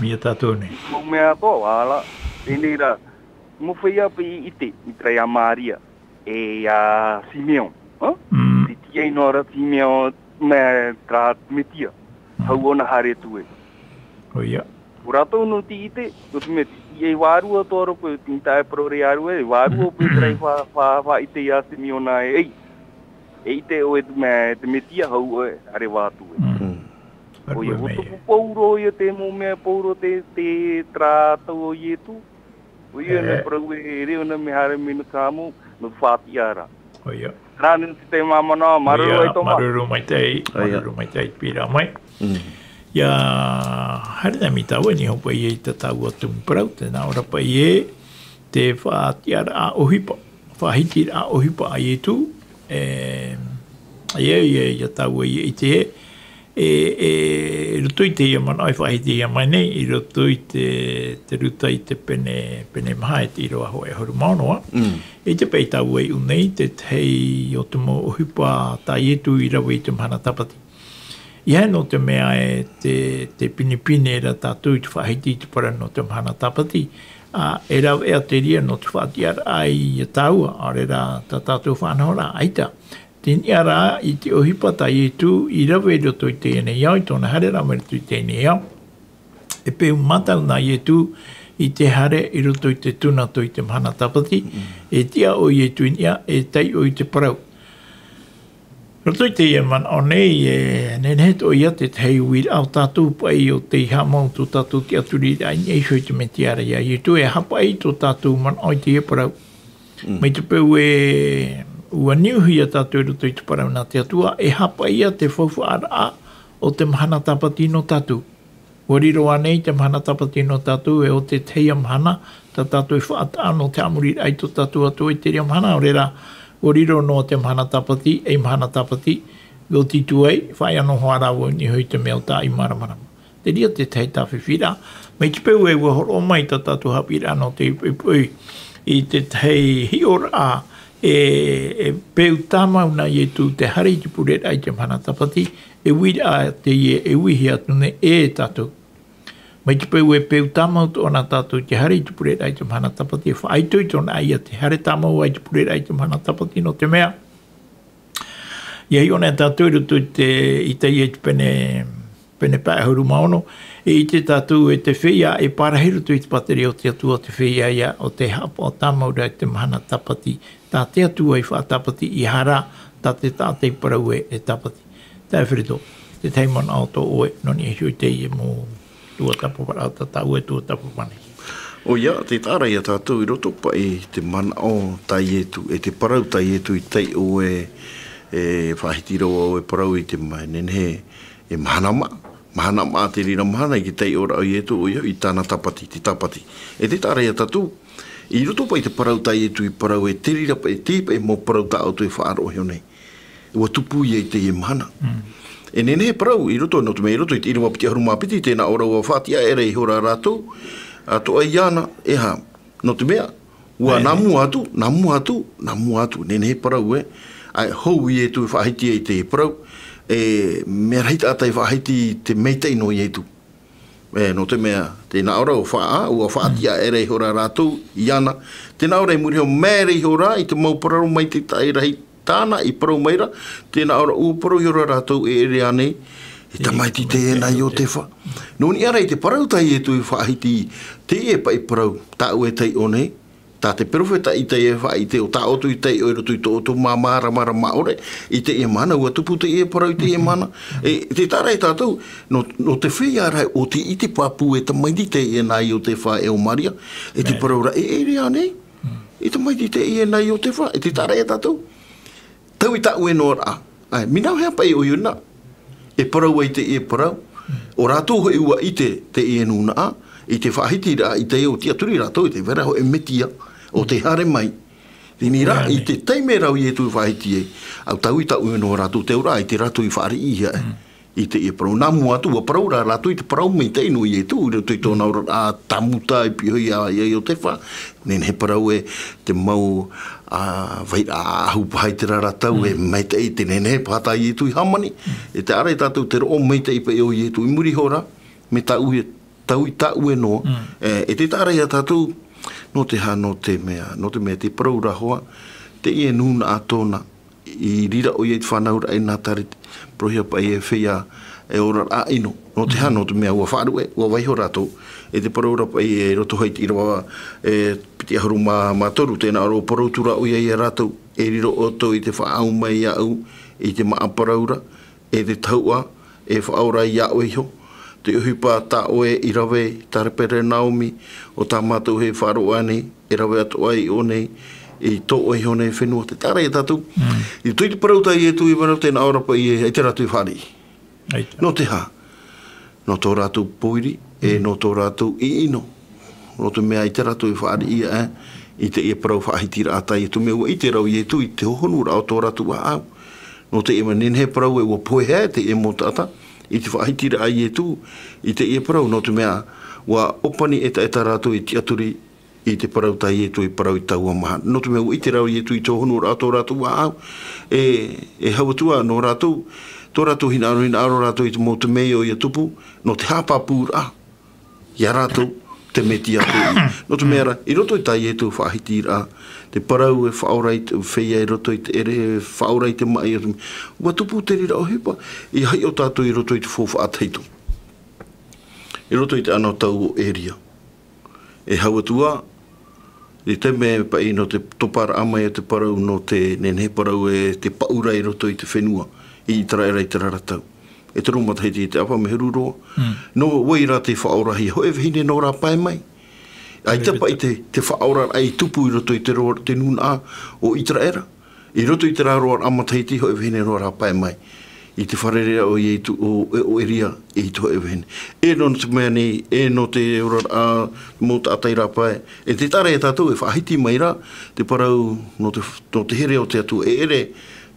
Mai ia tātou nei. Mau mea atoʻa, ʻua la. Teie rā, mau feiā paʻi i ʻite, i terā ia Māria, e ia Simeon, ā? Mm. Tei tīaʻi noa ra Simeon, mea terā Metia. Mm. Hau ʻōna haere atu ē. ʻOia. ʻO rātou nō te ʻite, nō te mea, e vārua atoʻa ra paʻi, tei tae parau ra e vārua, e vārua paʻi terā i fa-, fa-, faʻaʻite ia Simeona ē, ei. E ʻite ʻoe te mea, te Metia, hau ʻoe, haere vau atu ē. Mm. Mm. ʻOia, ʻua tupu pauroa ia te mau mea pauroa te, te terā tau o Ietu. ʻOia, e, nō te parau e riro na mea haere mai nō te haʻamau, nō te faʻatiʻa ra. ʻOia. Terā nō te tahi mau manaʻo, māuruuru ʻaita. Māuruuru maitaʻi, māuruuru maitaʻi te pīraʻa mai. Mm. ʻIa, haere na mai tāua, e niʻa hoʻi paʻi i tā tāua tumu parau, tē nā ʻō ra paʻi ē, te faʻatiʻaraʻa ʻohipa, faʻahitiraʻa ʻohipa a Ietu, e, ʻia, ʻia, ʻia tāua ʻia ʻite ē, e, e, i roto i teie manaʻo e faʻahitihia mai nei, i roto i te, te Ruta i te pene, pene maha e te ʻīrava hōʻē ʻahuru mā ono ā. Mm. ʻIte paʻi tāua i ʻō nei, te tahi o te mau ʻohipa tā Ietu i rave i te mahana tāpati. ʻIa, nō te mea e te, te pinepine ra tātou i te faʻahiti i te parau nō te mahana tāpati, ā, e rave ā te reira nō te faʻatiʻaraʻa ia tāua, ʻaore rā tā tātou faʻanahoraʻa, ʻaita. Tei niʻa rā i te ʻohipa tā Ietu i rave i roto i teie nei ao, i tōna haereraʻa mai roto i teie nei ao. E peu mātau na Ietu i te haere i roto i te tūnato i te mahana tāpati, mm, e tiʻa ʻo Ietu i niʻa, e taiʻo i te parau. Roto i teie manaʻo nei, e nehenehe atoʻa ïa te tahi uiraʻa o tātou paʻi ʻo tei haʻamau tō tātou tiʻaturiraʻa i niʻa iho i te Metia ra ia Ietu, e haʻapaʻo tō tātou manaʻo i teie parau. Mm. Mai te peu ē ʻua niuhia tātou i roto i te parau nā te Atua, e haʻapaʻo ïa te faufaʻaraʻa o te mahana tāpati nō tātou. ʻUa riro ānei te mahana tāpati nō tātou, e ʻo te tahi ā mahana, tā tātou e faʻataʻa nō te haʻamoriraʻa i tō tātou Atua i te reira mahana, ʻaore rā, ʻua riro noa te mahana tāpati, ei mahana tāpati, ʻua tītau ai, faʻaea noa hoʻi rā vau i niʻa iho i te mea o tā ʻoe māramarama. Te reira te tahi tāfifi ra, mai te peu ē ʻua hōroʻa mai tā tātou haʻapiʻiraʻa nō te poʻipoʻi, i te tahi hiʻoraʻa, e, e peu tāmau na Ietu te haere i te pureraʻa i te mahana tāpati, e uiraʻa teie e uihia atu nei e tātou. Mai te peu ē peu tāmau atoʻa na tātou te haere i te pureraʻa i te mahana tāpati, e faʻaitoito na ïa te haere tāmau i te pureraʻa i te mahana tāpati nō te mea, ʻia hiʻo na tātou i roto i te, i teie te pene, pene pae ʻahuru mā ono, e ʻite tātou e te feiā e parahi i roto i te pātireia o te Atua, te feiā ïa ʻo tē haʻapaʻo tāmau ra i te mahana tāpati, tā te Atua i faʻatāpati, ʻeiaha rā, tā te taʻata i parau ē, e tāpati. Taeaʻe Ferito, te tahi manaʻo tō ʻoe, nō niʻa iho i teie mau tuatāpaparaʻa, tā tāua e tuatāpapa nei. ʻOia, tē taʻa ra ia tātou i roto paʻi i te manaʻo tā Ietu, e te parau tā Ietu i taiʻo ē, e faʻahiti ra vau e parau i te ma-, nehenehe, e mahana maʻa, mahana maʻa te reira mahana i te taiʻoraʻa o Ietu, ʻoia hoʻi tāna tāpati, te tāpati. E tē taʻa ra ia tātou, i roto paʻi i te parau tā Ietu i parau ē, te reira paʻi, te paʻi mau parau tā ʻoutou e faʻaroʻo iho nei. ʻUa tupu ïa i teie mahana. Mm. E nehenehe e parau, i roto, nō te mea i roto i te ʻīrava piti ʻahuru mā piti, tē nā ʻō ra ʻua faʻatiʻa aʻera ihora rātou, atoʻa iāna, ʻeiaha, nō te mea, ʻua, ʻē, nā mua atu, nā mua atu, nā mua atu, nehenehe e parau ē, ʻae, hou Ietu e faʻahiti ai te parau, e, mea rahi taʻata e faʻahiti te maitaʻi nō Ietu. E, nō te mea, tē nā ʻō ra ʻua faʻa-, ʻua faʻatiʻa aʻera ihora rātou iāna. Tē nā ʻō ra i muri iho, maere ihora i te mau parau maitaʻi rahi tāna i parau mai ra, tē nā ʻō ra ʻua parau ihora rātou e ʻere ānei, e tamaiti teie nā Iotefa. Nō niʻa rā i te parau tā Ietu i faʻahiti, teie paʻi parau, tāʻu e taiʻo nei, tā te perofeta Iesaia e faʻaʻite ʻo tā ʻoutou i taiʻo i roto i tō ʻoutou māramarama ʻore, i teie mahana, ʻua tupu teie parau i teie mahana. E, tē taʻa ra ia tātou, nō, nō te feiā rā ʻo tē ʻite pāpū e tamaiti teie nā Iotefa e ʻo Maria, e te parau ra, e ʻere ānei, e tamaiti teie nā Iotefa, e tē taʻa ra ia tātou. Taui taʻue noa raʻa. ʻAe, mea nā hea paʻi ʻoia nā. E parau ai teie parau. ʻO rātou hoʻi ʻua ʻite teie nūnaʻa, i te faʻahitiraʻa i te ʻō tiʻaturi rātou i te vera hoʻi Metia, ʻo tē haere mai. Teie rā, i te taime ra ʻo Ietu i faʻahiti ai. ʻAu taui taʻue noa rātou te auraʻa, i te rātou i fāriʻi ia e. I teie parau. Nā mua atu, ʻua parau ra rātou i te parau maitaʻi nō Ietu, i roto i tōna oraraʻa tāmuta i piʻi hoʻi ia, ia Iotefa. Nehenehe parau e te mau, ā, vairaʻa ʻahu paha i te rara tau, e maitaʻi te nehenehe paha tā Ietu i hāmani. E te ʻārai tātou te roʻo maitaʻi paʻi ʻo Ietu i muri iho ra, mea taui, taui taʻue noa. E, e te ʻārai ia tātou, nō te aha, nō te mea, nō te mea te parau ra hoʻi, teie nūnaʻa tōna, i reira ʻoia i te fānauraʻa i Nazareth, parauhia paʻi e feiā, e oraraʻa ʻino. Nō te aha, nō te mea ʻua faʻaruʻe, ʻua vaiiho rātou. E te parau ra paʻi i roto hoʻi i te ʻīrava, e, piti ʻahuru mā, mā toru, tē nā ʻō ra ʻua parau atu ra ʻoia ia rātou, e riro ʻoutou i te faʻaau mai iāʻu, i te māʻa parau ra, e te tahuʻa, e faʻaora iā ʻoe iho. Te ʻohipa tā ʻoe i rave i Kaperenaumi, ʻo tā mātou e faʻaroʻo nei, e rave atoʻa i ʻō nei, i tō ʻoe iho nei fenua. Te ʻārai ia tātou. I roto i te parau tā Ietu i parau, tē nā ʻō ra paʻi e, ʻaita rātou i fāriʻi. ʻAita. Nō te aha? Nō tō rātou pōiri, e nō tō rātou ʻino. Nō te mea ʻaita rātou i fāriʻi ia e, i teie parau faʻahitiraʻa tā Ietu, mea ʻua ʻite ra ʻo Ietu i te hohonuraʻa o tō rātou ʻāʻau. Nō teie mea nehenehe parau e ʻua pohe teie mau taʻata, i te faʻahitiraʻa a Ietu, i teie parau, nō te mea, ʻua ʻōpani ʻetaʻeta rātou i tiʻaturi, i te parau tā Ietu i parau i taua mahana. Nō te mea ʻua ʻite ra ʻo Ietu i te hohonuraʻa o tō rātou ʻāʻau, e, e hau atu ā nō rātou, tō rātou hinaʻaro, hinaʻaro rātou i te mau temeio ia tupu, nō te haʻapāpūraʻa, ia rātou, te Metia tei. Nō te mea ra, i roto i tā Ietu faʻahitiraʻa, te parau e faʻaora i te feiā i roto i te ʻere, e faʻaora i te maʻi, ʻua tupu te reira ʻohipa, ʻia hiʻo tātou i roto i te faufaʻa tahito. I roto i te anotau o Eria. E hau atu ā, i te mea paʻi nō te toparaʻa mai o te parau nō te nehenehe parau e te paʻura i roto i te fenua, i Iteraera i te rara tau. E toru matahiti i te ʻāfa mea huru roa. Nō vai rā tei faʻaorahia, hōʻē vahine nō rāpae mai. ʻAita paʻi te, te faʻaoraraʻa i tupu i roto i te roa, te nūnaʻa o Iteraera. I roto i terā roaraʻa matahiti, hōʻē vahine nō rāpae mai. I te fārereiraʻa o Ietu, o, o Eria, i te hōʻē vahine. E nō te mea nei, e nō te oraraʻa, mau taʻata i rāpae. E te ʻārai ia tātou e faʻahiti mai ra, te parau nō te, nō te here o te Atua. E ʻere,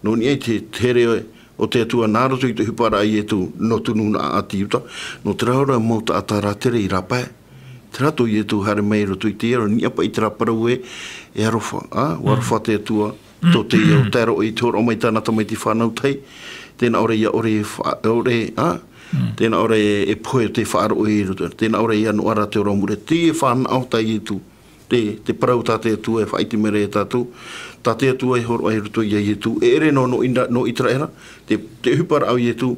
nō niʻa i te, te here o te Atua nā roto i te ʻohiparaʻa a Ietu, nō te nūnaʻa ʻāti Iuta, nō terā ora mau taʻata rātere i rāpae. Terā tō Ietu haere mai i roto i te aro, niʻa paʻi terā parau e, e aroha, ā, ʻua aroha te Atua, tō teie ʻō, tae roa i te hōroʻa mai tāna tamaiti fānau tahi, tē nā ʻō ra ʻia ʻore e fa-, ʻore, ā, tē nā ʻō ra e, e pohe ʻo tē faʻaroʻo i roto, tē nā ʻō ra ʻia noaʻa ra te ora o mua ra, teie fānaʻo tā Ietu, te, te parau tā te Atua e faʻaʻite mai ra ia tātou, tā te Atua e hōroʻa i roto ia Ietu, e ʻere nō, nō Ina-, nō Iteraera, te, te ʻohiparaʻa o Ietu,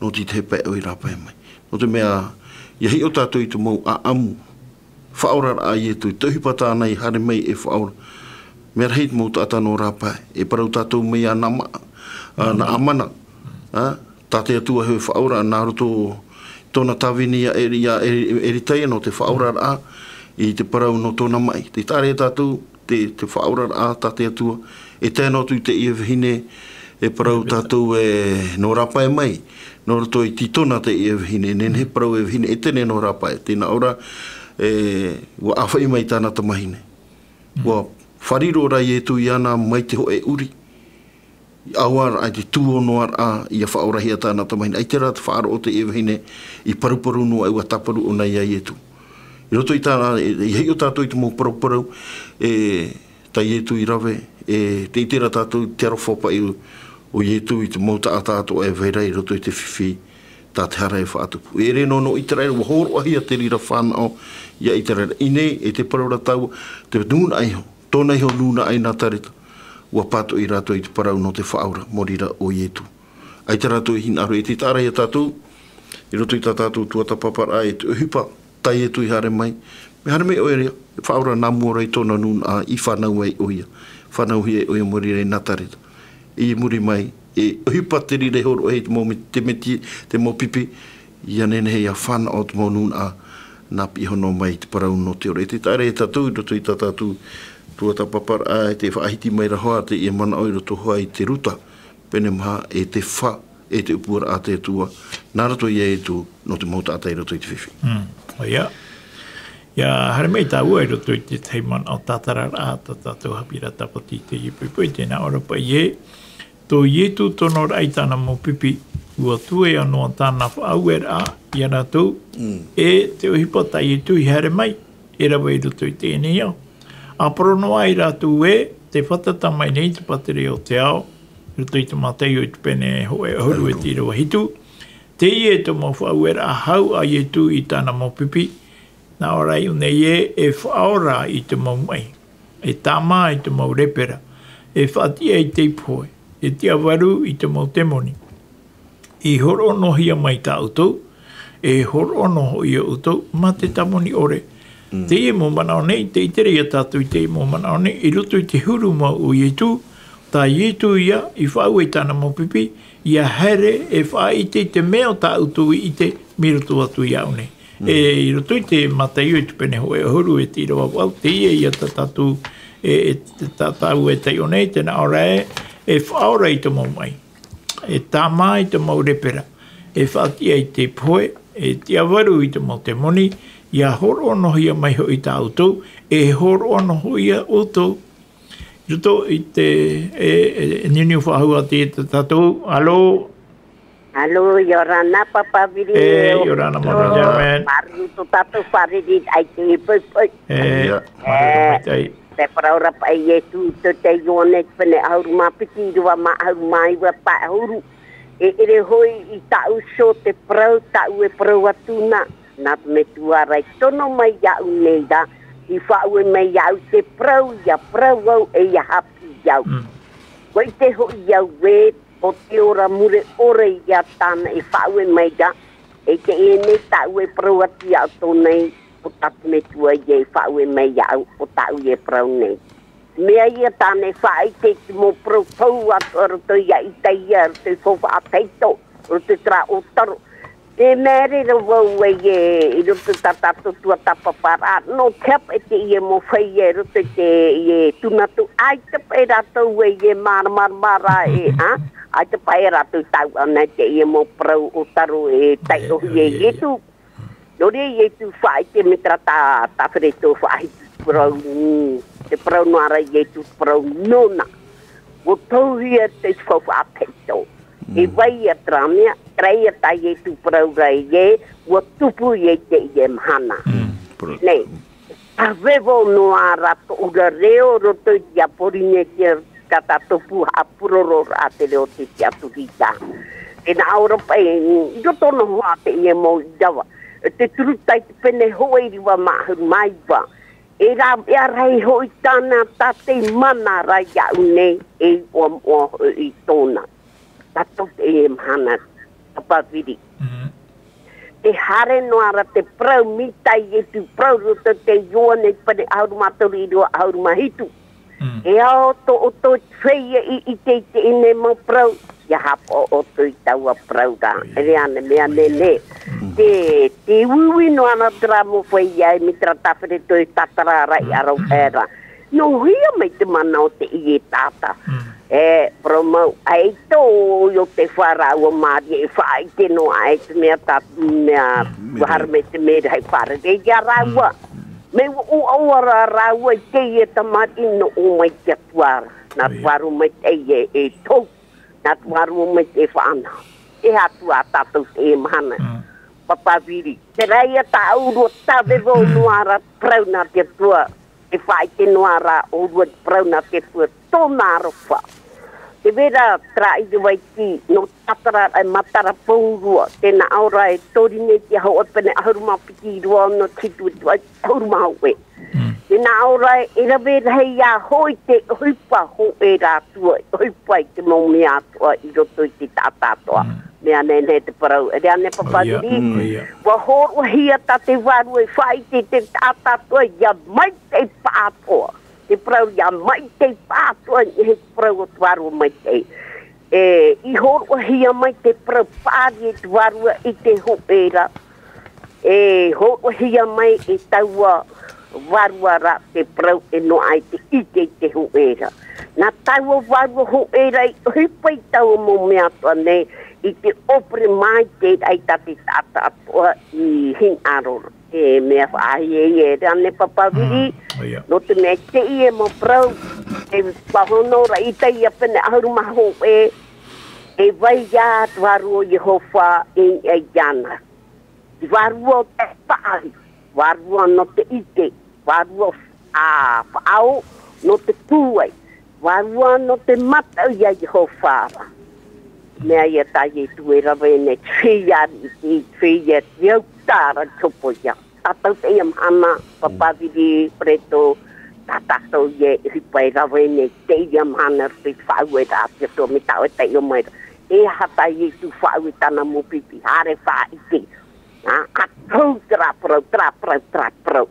nō te tahi pae ʻoe i rāpae mai. Nō te mea, ʻia hiʻo tātou i te mau ʻāʻamu, faʻaoraraʻa a Ietu, i te ʻohipa tāna i haere mai e faʻaora. Mea rahi te mau taʻata nō rāpae, e parau tātou mai iā Nama-, ā, Naamana, ā, tā te Atua e faʻaora, nā roto tōna tāvini ia Eri-, ia Eri-, Eritaia nō te faʻaoraraʻa i te parau nō tōna maʻi. Tē ʻite ra tātou, te, te faʻaoraraʻa tā te Atua, e tae noa atu i teie vahine, e parau tātou e nō rāpae mai, nō roto i Titona teie vahine, nehenehe parau e vahine ʻētene nō rāpae, tē nā ʻō ra, e, ʻua ʻāfaʻi mai tāna tamahine. ʻUa fāriro ra Ietu iāna mai te hōʻē ʻuri. ʻAore rā te tuonoaraʻa, ʻia faʻaorahia tāna tamahine. ʻAita rā te faʻaroʻo o teie vahine, i paruparu noa, ʻua tāparu ʻōna iā Ietu. I roto i tāna, e, e hiʻo tātou i te mau paraparau, e, tā Ietu i rave, e, tē ʻite ra tātou te aroha paʻi o, o Ietu i te mau taʻata atoʻa e vai ra i roto i te fifi, tā te hara e faʻatupu. E ʻere nō, nō Iteraera, ʻua hōroʻahia te reira fānaʻo iā Iteraera. I ʻō nei, e te parau ra tāua, te nūnaʻa iho, tōna iho nūnaʻa i Nazareta, ʻua pātoʻi rātou i te parau nō te faʻaora, mō reira ʻo Ietu. ʻAita rātou i hinaʻaro, e ʻite ra ia tātou, i roto i tā tātou tuatāpaparaʻa, e te ʻohipa, tā Ietu i haere mai, mea haere mai ʻo Eria, e faʻaora nā mua ra i tōna nūnaʻa, i fānau ai ʻoia, fānauhia ai ʻoia mō reira i Nazareta. I muri mai, e ʻohipa te reira e hōroʻa i te mau me-, te meti, te mau pipi, ʻia nehenehe ʻia fānaʻo te mau nūnaʻa, nā piʻi iho noa mai i te parau nō te ora. E ʻite ra ia tātou, i roto i tā tātou Tuatāpaparaʻa e te faʻahiti mai ra hoʻi teie manaʻo i roto hoʻi i te Ruta pene maha e te fā, e te ʻupuaraʻa a te Atua, nā roto ia Ietu, nō te mau taʻata i roto i te fifi. Mm, ʻoia. ʻIa haere mai tāua i roto i te tahi manaʻo tātararaʻa, tā tātou haʻapiʻiraʻa tāpati i teie poʻipoʻi, tē nā ʻō ra paʻi ē, tō Ietu tonoraʻa i tāna mau pipi, ʻua tuea noa tāna faʻaueraʻa ia rātou, Mm. e te ʻohipa tā Ietu i haere mai, e rave i roto i teie nei ao. ʻA parau noa ai rātou ē, tē fātata mai nei te pātireia o te ao, i roto i te Mataio i te pene hōʻē ʻahuru e te ʻīrava hitu. Teie tō mau faʻaueraʻa hau a Ietu i tāna mau pipi, nā ʻō ra iʻō nei ē, e faʻaora i te mau maʻi, e tāmā i te mau lepera, e faʻatiʻa i te pohe, e tiʻavaru i te mau temoni. I hōroʻa noa hia mai tā ʻoutou, e hōroʻa noa hoʻi ia ʻoutou, mā te tāmoni ʻore. Mm. Teie mau manaʻo nei, tē ʻite ra ia tātou i teie mau manaʻo nei, i roto i te huru mau o Ietu, tā Ietu ia, i faʻaue i tāna mau pipi, ʻia haere e faʻaʻite i te mea tā ʻoutou i ʻite, mai roto atu iāʻu nei. Mm. E, i roto i te Mataio i te pene hōʻē ʻahuru e te ʻīrava vaʻu, teie ia tā tātou, e, e, tā, tāua e taiʻo nei, tē nā ʻō ra ē, e faʻaora i te mau maʻi. E tāmā i te mau lepera, e faʻatiʻa i te pohe, e tiʻavaru i te mau temoni, ʻia hōroʻa noa hia mai hoʻi tā ʻoutou, e hōroʻa noa hoʻi ia ʻoutou. I roto i te, e, e, niuniu faʻahou atu i tā tātou, alo? Alo, ʻia ora na, Papa Viri. E, ʻia ora na, Mama German. Māuruuru tō tātou fārereiraʻa i teie poʻipoʻi. E, ʻIa. Māuruuru maitaʻi. Te parau ra paʻi Ietu, tō te Ioane, pene ʻahuru mā piti, ʻīrava mā ʻahuru mā iva, pae ʻahuru. E ʻere hoʻi i tāʻu iho te parau, tāʻu e parau atu na, nā te Metua ra i tono mai iāʻu nei ra, i faʻaue mai iāʻu te parau, ʻia parau au, e ʻia haʻapiʻi au. Mm. ʻUa ʻite hoʻi au ē, ʻo te ora mure ʻore ia tāna e faʻaue mai ra, e teie nei tāʻu e parau atu iā ʻoutou nei, ʻo tā te Metua ïa e faʻaue mai iāʻu, ʻo tāʻu e parau nei. Mea ïa tāna e faʻaʻite i te mau parau faufaʻa atoʻa roto ia Isaia, roto i te faufaʻa tahito, roto i terā ʻōtaro. E mea reira vau ē, i roto i tā tātou tuatāpaparaʻa, nō te hapa e teie mau feiā, i roto i te, i e tūnatu, ʻaita paʻi rātou ē, i e māramarama ra e, ā? ʻAita paʻi rātou i tauturu ana i teie mau parau ʻōtaro e taiʻohia e Ietu. Nō reira Ietu faʻaʻite mai terā tā, tāfereto faʻahiti parau, mm, te parau noa ra Ietu te parau nōna. ʻUa tauhia te faufaʻa tahito. E vai ia terā mea, terā ia tā Ietu parau ra ē, ʻua tupu ïa i teie mahana. Mm, parau. Nei, tāvevo noa ra tōʻu ra reo roto i te Pōrīnetia, tā tātou pū haʻapurororaʻa te reo o te tiʻaturiraʻa. Tē nā ʻō ra paʻi, i roto noa hoʻi teie mau ʻīrava. Te Turuta i te pene hōʻē ʻīrava mā ʻahuru mā iva. E rāveʻa rahi hoʻi tāna tā tei mana ra iāʻu nei, e ʻoaʻoa hoʻi tōna. Tātou teie mahana, Papa Viri. Mhm. Tē haere noa ra te parau mai tā Ietu parau roto i te Ioane pene ʻahuru mā toru ʻīrava ʻahuru mā hitu. Mm. E ao tō ʻoutou feiā i ʻite i teie nei mau parau, ʻia haʻapaʻo ʻoutou i taua parau ra. ʻOia. E rave ana mea nehenehe. Mm. Te, te uiui noa ra terā mau feiā mai terā tāfereto e tātararaʻa i ʻarau ʻē ra. Nō hea mai te mana o teie taʻata. Mm. E, parau mau, ʻaita ʻo Iotefa rāua Māria e faʻaʻite noa aʻe i te mea tā, mea, Mm. ʻua haere mai te mea rahi fārerei ia rāua. Mm. Mea ʻua ʻoaʻoa rā rāua i teie tamariʻi nō ʻō mai te Atua ra. Nā te Vārua Maitaʻi e, e tohu. Nā te Vārua Maitaʻi e faʻanaho. E Atua tātou teie mahana. Mm. Papa Viri. Terā ïa tāʻu ʻōrua tāvevo noa ra parau nā te Atua. E faʻaʻite noa ra ʻōrua te parau nā te Atua tōna aroha. Tē vai ra terā ʻīrava iti, nō tātararaʻa e matara pauroa, tē nā ʻō ra e Pōrīnetia hōʻē pene ʻahuru mā piti ʻīrava ono hitu e te vaʻu ʻahuru mā hōʻē. Mm. Tē nā ʻō ra e rave rahi ā hoʻi te ʻohipa hōʻē ra Atua, ʻohipa i te mau mea atoʻa i roto i te taʻata atoʻa. Mm. Mea nehenehe te parau, e rave ana Papa Viri. ʻOia. Mm. ʻOia. ʻUa hōroʻahia tā te Vārua e faʻaʻite i te taʻata atoʻa, ʻia maitaʻi pāʻatoʻa. Te parau ʻia maitaʻi pāʻatoʻa, e te parau o te Vārua Maitaʻi. E, i hōroʻahia mai te parau paʻari e te Vārua i te hōʻē ra. E hōroʻahia mai e taua Vārua rā te parau e noaʻa i te ʻite i te hōʻē ra. Nā taua vārua hōʻē ra i ʻohipa i taua mau mea atoʻa nei i te ʻōpere mai te raʻi tā te taʻata atoʻa i hinaʻaro ra. E mea faʻahiahia e rā nei pāpā viri, nō te mea i teie mau parau, e pāhono ra i teie pene ʻahuru mā hōʻē, e vai ā te vārua o Iehova i niʻa iāna. Vārua o te paʻari, vārua nō te ʻite, vārua a faʻaō nō te pūai, vārua nō te mataʻu iā Iehova ra. Mea ia tā Ietu e rave nei, te feiā riʻi, te feiā te au tāra te hopoiʻa. Tātou teie mahana, pāpā viri, Pereto, tā tātou ia e ʻohipa e rave nei, teie mahana, roto i te faʻaueraʻa a te Atua, mai tā ʻoe taiʻo mai ra. E aha tā Ietu faʻaue tāna mau pipi, haere faʻaʻite. Ā, ʻa tau terā parau, terā parau, terā parau.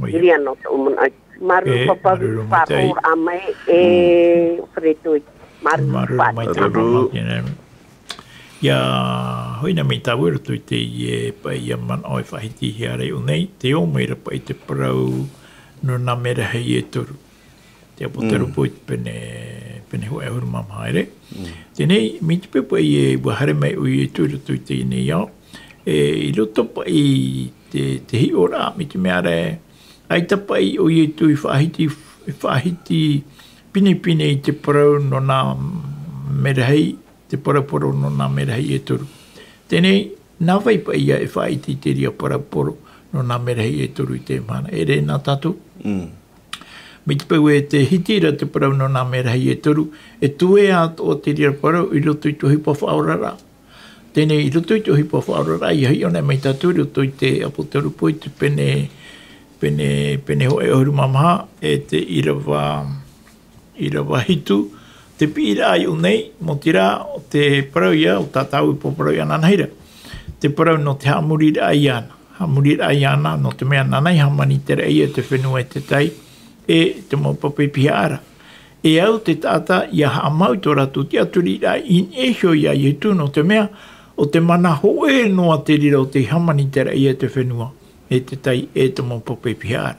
Ia. Iri anō tōʻu manaʻo. Māuruuru pāpā viri, faʻaroʻo mai e Pereto. Māuruuru. Māuruuru maitaʻi. Ia, hoʻi na mai tāua i roto i teie paʻi ia manaʻo e faʻahitihia ra iʻō nei, tē ō mai ra paʻi te parau nō nā merahi e toru. Te ʻāpōsetolo Paulo i te pene, pene hōʻē ʻahuru mā maha, ʻere? Teie nei, mai te peu paʻi e ʻua haere mai ʻo Ietu i roto i teie nei ao, e, i roto paʻi te, te hiʻoraʻa, mai te mea ra, ʻaita paʻi ʻo Ietu i faʻahiti, i faʻahiti pinepine i te parau nō nā merahi, te parau poro nō nā merahi e toru. Teie nei, nā vai paʻi ia e faʻaʻite i te reira parau poro nō nā merahi e toru i teie mahana? ʻEre nā tātou. Mai te peu e tē hiti ra te parau nō nā merahi e toru, e tuea atoʻa te reira parau i roto i te ʻohipa faʻaoraraʻa. Teie nei, i roto i te ʻohipa faʻaoraraʻa, ʻia hiʻo nei mai tātou i roto i te ʻāpōsetolo Paulo i te pene, pene, pene hōʻē ʻahuru mā maha, e te ʻīrava, ʻīrava hitu, te piʻiraʻa iʻō nei, maoti rā, ʻo te parau ia, ʻo tā tāua e pāparau iāna anaʻe ra. Te parau nō te haʻamoriraʻa iāna. Haʻamoriraʻa iāna, nō te mea nāna i hāmani i te raʻi e te fenua e te tai, e te mau pape pihaʻa ra. E au te taʻata ʻia haʻamau i tō rātou tiʻaturiraʻa i niʻa iho iā Ietu, nō te mea, ʻo te mana hōʻē noa te reira o tei hāmani i te raʻi e te fenua, e te tai, e te mau pape pihaʻa ra.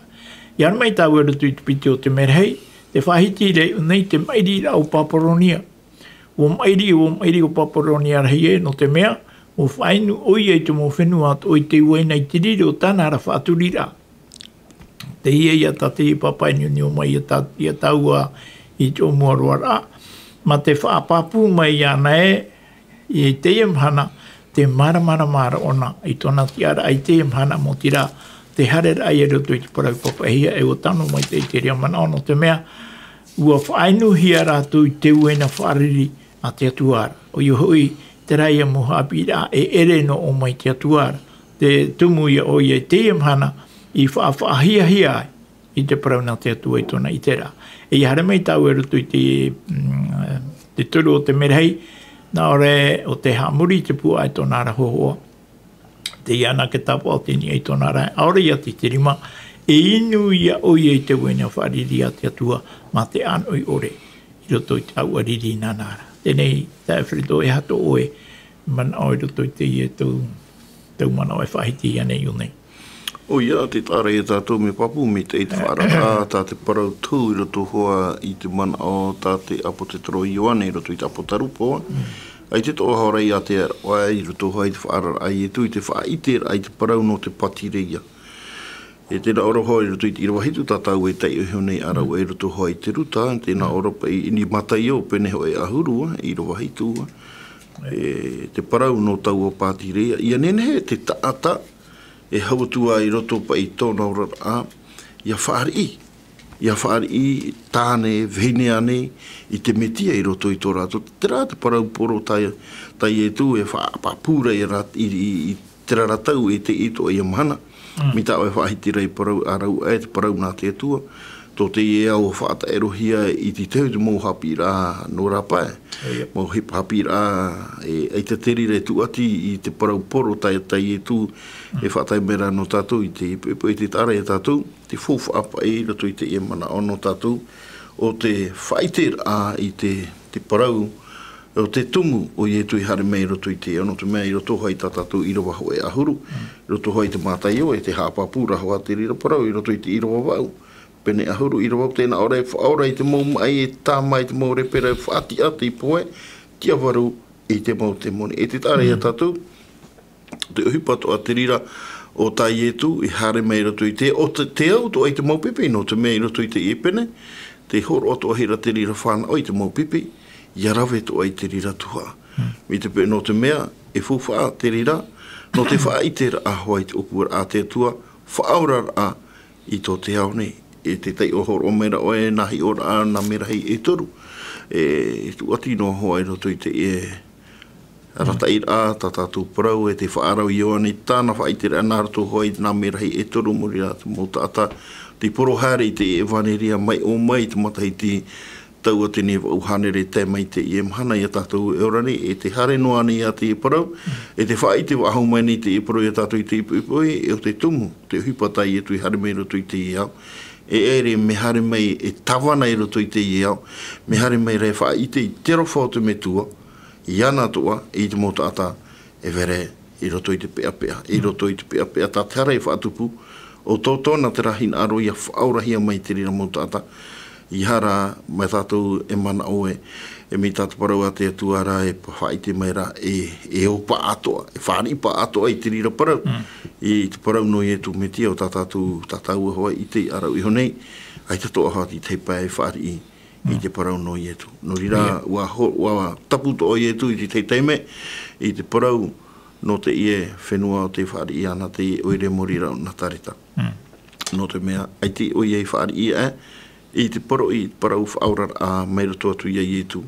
ʻIa haere mai tāua i roto i te piti o te merahi, tē faʻahiti ra iʻō nei te maʻiriraʻa o Paparonia. ʻUa maʻiri, ʻua maʻiri ʻo Paparonia rahi ē, nō te mea, ʻua faʻainu ʻoia i te mau fenua atoʻa i te uaina i te riro o tāna ra faʻaturiraʻa. Teie ia tā te pāpaʻi e niuniu mai ia tā, ia tāua i te ʻōmua roaraʻa, mā te faʻapāpū mai iāna ē, i teie mahana, te māramarama ra ʻōna i tōna tiʻaraʻa i teie mahana, maoti rā, te haereraʻa i roto i te parau i pāpaʻihia, e ʻua tano maitaʻi te reira manaʻo, nō te mea, ʻua faʻainuhia rātou i te uaina fāriʻi a te Atua ra. ʻOia hoʻi, terā ia mau haʻapiʻiraʻa e ʻere noa ʻō mai te Atua ra. Te tumu ia ʻoia i teie mahana i faʻafaʻahiahia ai i te parau nā te Atua i tōna ʻiteraʻa. E ʻia haere mai tāua i roto i te, mm, te toru o te merahi, nā ʻō ra ʻo tē haʻamori i te puaʻa e tōna ra hōhoʻa. Teie anake tāpaʻo te niʻa i tōna ra, ʻaore ia te, te rima, e inu ia ʻoia i te uaina fāriʻi a te Atua, mā te ʻānoʻi ʻore, i roto i te ʻāuʻa riri nāna ra. Teie nei, taeaʻe Alfredo, e aha tō ʻoe manaʻo i roto i teie tau, tau manaʻo e faʻahiti iāna iʻō nei? ʻOia, tē taʻa ra ia tātou mea pāpū, mai te, i te faʻaararaʻa, tā te parau tau i roto hoʻi i te manaʻo, tā te ʻāpōsetolo Ioane i roto i te ʻĀpōtarupo. ʻAita e toʻo hoʻi ra ia te aroha i roto hoʻi i te faʻaararaʻa a Ietu, i te faʻaʻiteraʻa i te parau nō te pātireia. E tē nā ʻō ra hoʻi i roto i te ʻīrava hitu, tā tāua e taiʻo iho nei ā rāua i roto hoʻi i te Ruta, tē nā ʻō ra paʻi i Mataio pene hōʻē ʻahuru, ʻīrava hitu, e te parau nō taua pātireia, ʻia nehenehe te taʻata e hau atu ai i roto paʻi i tōna oraraʻa, ʻia fāriʻi, ʻia fāriʻi tāne, vahine ānei i te Metia i roto i tō rātou. Terā te parau poro tā, tā Ietu e faʻapāpū ra ia rā-, i, i, i terā ra tau e te ito ia mahana. Mai tā ʻoe e faʻahiti ra i parau ā rāua, e te parau nā te Atua. Tō teie ao ʻua faʻataʻerohia i te tahi o te mau haʻapiʻiraʻa nō rāpae. Mau haʻapiʻiraʻa, e, ʻaita te reira e tūʻati i te parau poro tā, tā Ietu, e faʻatae mai ra nō tātou i te, i te, i te taʻa ra ia tātou, te faufaʻa paʻi i roto i teie manaʻo nō tātou, ʻo te faʻaʻiteraʻa i te, te parau o te tumu o Ietu i haere mai i roto i te ao, nō te mea i roto hoʻi tā tātou ʻīrava hōʻē ʻahuru, i roto hoʻi te Mātaio, e te haʻapāpū ra hoʻi te reira parau, i roto i te ʻīrava vaʻu, pene ʻahuru, ʻīrava vaʻu, tē nā ʻō ra e faʻaora i te mau maʻi, e tāmā i te mau reperepera, e faʻatiʻa te pohe, tiʻavaru i te mau temoni. E te taʻa ra ia tātou, te ʻohipa atoʻa te reira o tā Ietu i haere mai i roto i te, o te, te au atoʻa i te mau pipi, nō te mea i roto i teie pene, tē hōroʻa atoʻa hia ra te reira fānaʻo i te mau pipi, ʻia rave atoʻa i te reira tuhaʻa. Mai te peu nō te mea, e faufaʻa te reira, nō te faʻaʻiteraʻa hoʻi i te ʻōpuaraʻa a te Atua, faʻaoraraʻa i tō te ao nei. E te taiʻo hōroʻa mai ra ʻoe nā hiʻoraʻa, nā merahi e toru. E tūʻati noa hoʻi i roto i te, e, arataʻiraʻa, tā tātou parau, e te faʻaara o Ioane i tāna faʻaʻiteraʻa nā roto hoʻi i te nā merahi e toru, mai reira te mau taʻata, tē poro haere i te ʻevaneria mai ʻō mai i te matahiti tau a te nūnaʻa vaʻu hānere tae mai i teie mahana ia tātou e ora nei, e tē haere noa nei ia teie parau, e tē faʻaʻite faʻahou mai nei teie parau ia tātou i te ipoipo, e ʻo te tumu, te ʻohipa tā Ietu i haere mai i roto i teie ao. E ʻere, mea haere mai e tāvana i roto i teie ao, mea haere mai ra e faʻaʻite i te aroha o te Metua, iāna atoʻa, i te mau taʻata, e vere, i roto i te peʻapeʻa, i roto i te peʻapeʻa, tā te hara e faʻatupu, ʻo tō tōna terā hinaʻaro ʻia faʻaorahia mai te reira mau taʻata, ʻia haere mai tātou e manaʻo e, e mai tā te parau a te Atua ra e pa-, faʻaʻite mai ra, e, e ʻōpū atoʻa, e fāriʻi atoʻa i te reira parau, i te parau nō Ietu Metia ʻo tā tātou, tā tāua hoʻi i te ʻāraʻu iho nei, ʻaita atoʻa hoʻi te tahi pae e fāriʻi, i te parau nō Ietu. Nō reira, ʻua ho-, ʻua tapu atoʻa Ietu i te tahi taime, i te parau nō teie fenua o tē fāriʻi ana teie ʻoire mō reira o Nazareta. Nō te mea, ʻaita ʻoia i fāriʻi aʻe, i te poroʻi, parau faʻaoraraʻa mai roto atu ia Ietu.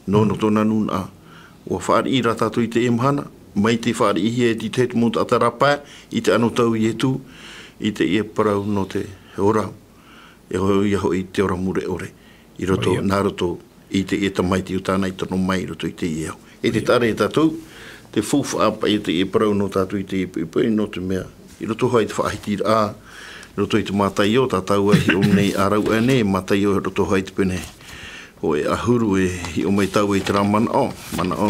Nō, nō tōna nūnaʻa, ʻua fāriʻi ra tātou i teie mahana, mai te fāriʻihia e te tahi mau taʻata rāpae, i te anotau Ietu, i teie parau nō te ora, e ʻo ia hoʻi te ora mure ʻore, i roto, nā roto i teie tamaiti ʻo tāna i tono mai i roto i teie ao. E te taʻa ra ia tātou, te faufaʻa paʻi o teie parau nō tātou i teie poʻipoʻi, nō te mea, i roto hoʻi i te faʻahitiraʻa, i roto i te Mātaio, tā tāua e hiʻo nei ā rāua nei, Mātaio i roto hoʻi i te pene hōʻē ʻahuru e hiʻo mai tāua i terā manaʻo, manaʻo,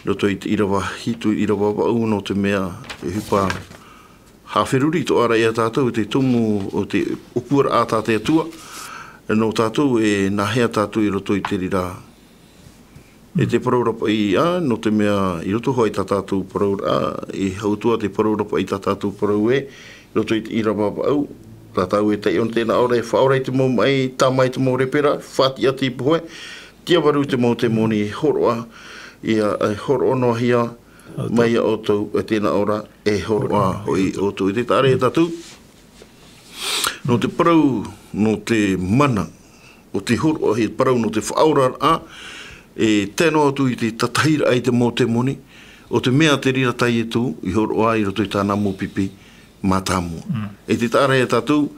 i roto i te ʻīrava hitu, ʻīrava vaʻu, nō te mea, e ʻohipa haʻaferuri atoʻa ra ia tātou, te tumu o te ʻōpuaraʻa a te Atua, nō tātou e nāhea tātou i roto i te reira. E te parau ra paʻi, ā, nō te mea i roto hoʻi tā tātou parau ra, e hau atoʻa te parau ra paʻi tā tātou parau ē, i roto i te ʻīrava vaʻu, tā tāua e taiʻo, tē nā ʻō ra e faʻaora i te mau maʻi, tāmā i te mau reperepera, faʻatiʻa te pohe, tiʻavaru i te mau temoni, hōroʻa, ʻia, e hōroʻa noa hia, mai ia ʻoutou, e tē nā ʻō ra, e hōroʻa hoʻi ʻoutou. I te taʻa ra ia tātou, nō te parau, nō te mana, ʻo te hōroʻa, e parau nō te faʻaoraraʻa, e tae noa atu i te tātaʻiraʻa i te mau temoni, ʻo te mea te reira tā Ietu, i hōroʻa i roto i tāna mau pipi, mātāmua. E te taʻa ra ia tātou,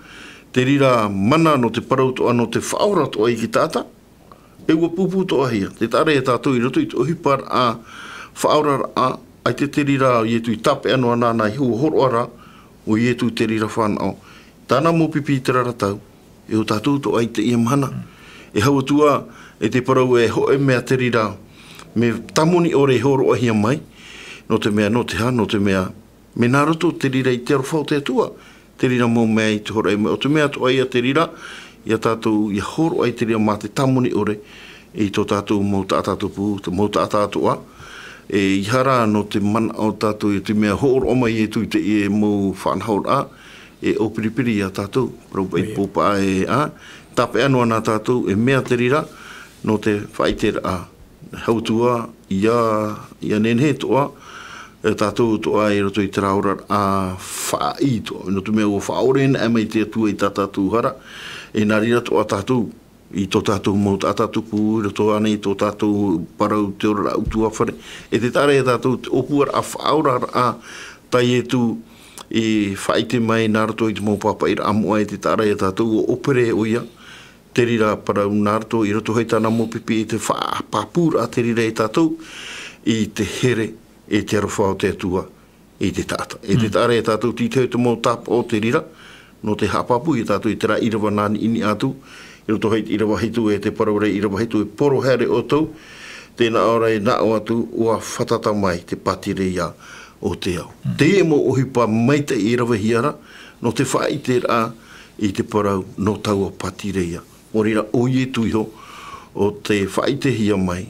te reira mana nō te parau atoʻa, nō te faʻaora atoʻa i te taʻata, e ʻua pūpū atoʻa hia, te taʻa ra ia tātou i roto i te ʻohiparaʻa, faʻaoraraʻa, ʻaita te reira ʻo Ietu i tāpeʻa noa nāna i hō-, hōroʻa ra, ʻo Ietu te reira fānaʻo. Tāna mau pipi i terā ra tau, e ʻo tātou atoʻa i teie mahana. E hau atu ā, e te parau e hōʻē mea te reira, mea tāmoni ʻore e hōroʻahia mai, nō te mea, nō te aha, nō te mea, mea nā roto te reira i te aroha o te Atua, te reira mau mea i te hōroʻa mai, ʻo te mea atoʻa ia te reira, ia tātou, ʻia hōroʻa i te reira mā te tāmoni ʻore, i tō tātou mau taʻata tupu, te mau taʻata atoʻa, e ʻeiaha rā nō te manaʻo tātou i te mea hōroʻa mai Ietu i teie mau faʻanahoraʻa, e ʻōpiripiri ia tātou, parau paʻi pōpaʻa e, ā, tāpeʻa noa nā tātou, e mea te reira, nō te faʻaʻiteraʻa. Hau atu ā, ʻia, ʻia nehenehe atoʻa, e tātou atoʻa i roto i terā oraraʻa faʻaʻī atoʻa. Nō te mea ʻua faʻaʻore anaʻe mai te Atua i tā tātou hara, e nā reira atoʻa tātou, i tō tātou mau taʻata tupu, i roto ānei i tō tātou parau te oraraʻa ʻutuāfare. E te taʻa ra ia tātou, te ʻōpuaraʻa faʻaoraraʻa, tā Ietu i faʻaʻite mai nā roto i te mau pāpaʻiraʻa moʻa, e te taʻa ra ia tātou ʻua ʻōpere ʻoia, te reira parau nā roto, i roto hoʻi tāna mau pipi, e te faʻapāpūraʻa te reira ia tātou, i te here, e te aroha o te Atua, i te taʻata. E te taʻa ra ia tātou, tītau te mau tāpaʻo te reira, nō te haʻapāpū ia tātou i terā ʻīrava nā niʻa atu, i roto hoʻi te ʻīrava hitu, e te parau ra ʻīrava hitu, e poro haere ʻoutou, Tēnā ʻoe e naʻo atu, ʻua fātata mai te pātireia o te ao. Teie mau ʻohipa maitaʻi e ravehia ra, nō te faʻaʻiteraʻa i te parau nō taua pātireia. Nō reira, ʻo Ietu iho, ʻo te faʻaʻitehia mai,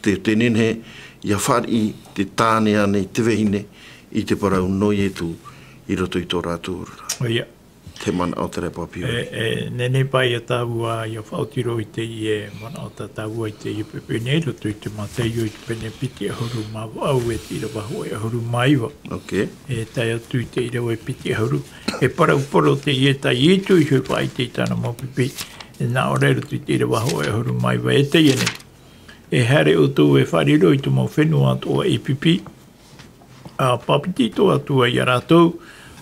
te, te nehenehe, ʻia fāriʻi te tāne ānei, te vahine, i te parau nō Ietu, i roto i tō rātou oraraʻa. ʻOia. Te manaʻo te reo pāpū. E, e, nehenehe paʻi ia tāua, ʻia faʻaoti roa i teie manaʻo tā tāua i teie poʻipoʻi nei, i roto i te Mataio i te pene piti ʻahuru mā vaʻu e te ʻīrava hōʻē ʻahuru mā iva. Ok. E tae atu i te ʻīrava e piti ʻahuru. E parau parau teie tā Ietu iho e faʻaʻite i tāna mau pipi. E nā ʻō ra i roto i te ʻīrava hōʻē ʻahuru mā iva e teie nei. E haere ʻoutou e fārerei i te mau fenua atoʻa e pipi. ʻA papetito atu ai ia rātou,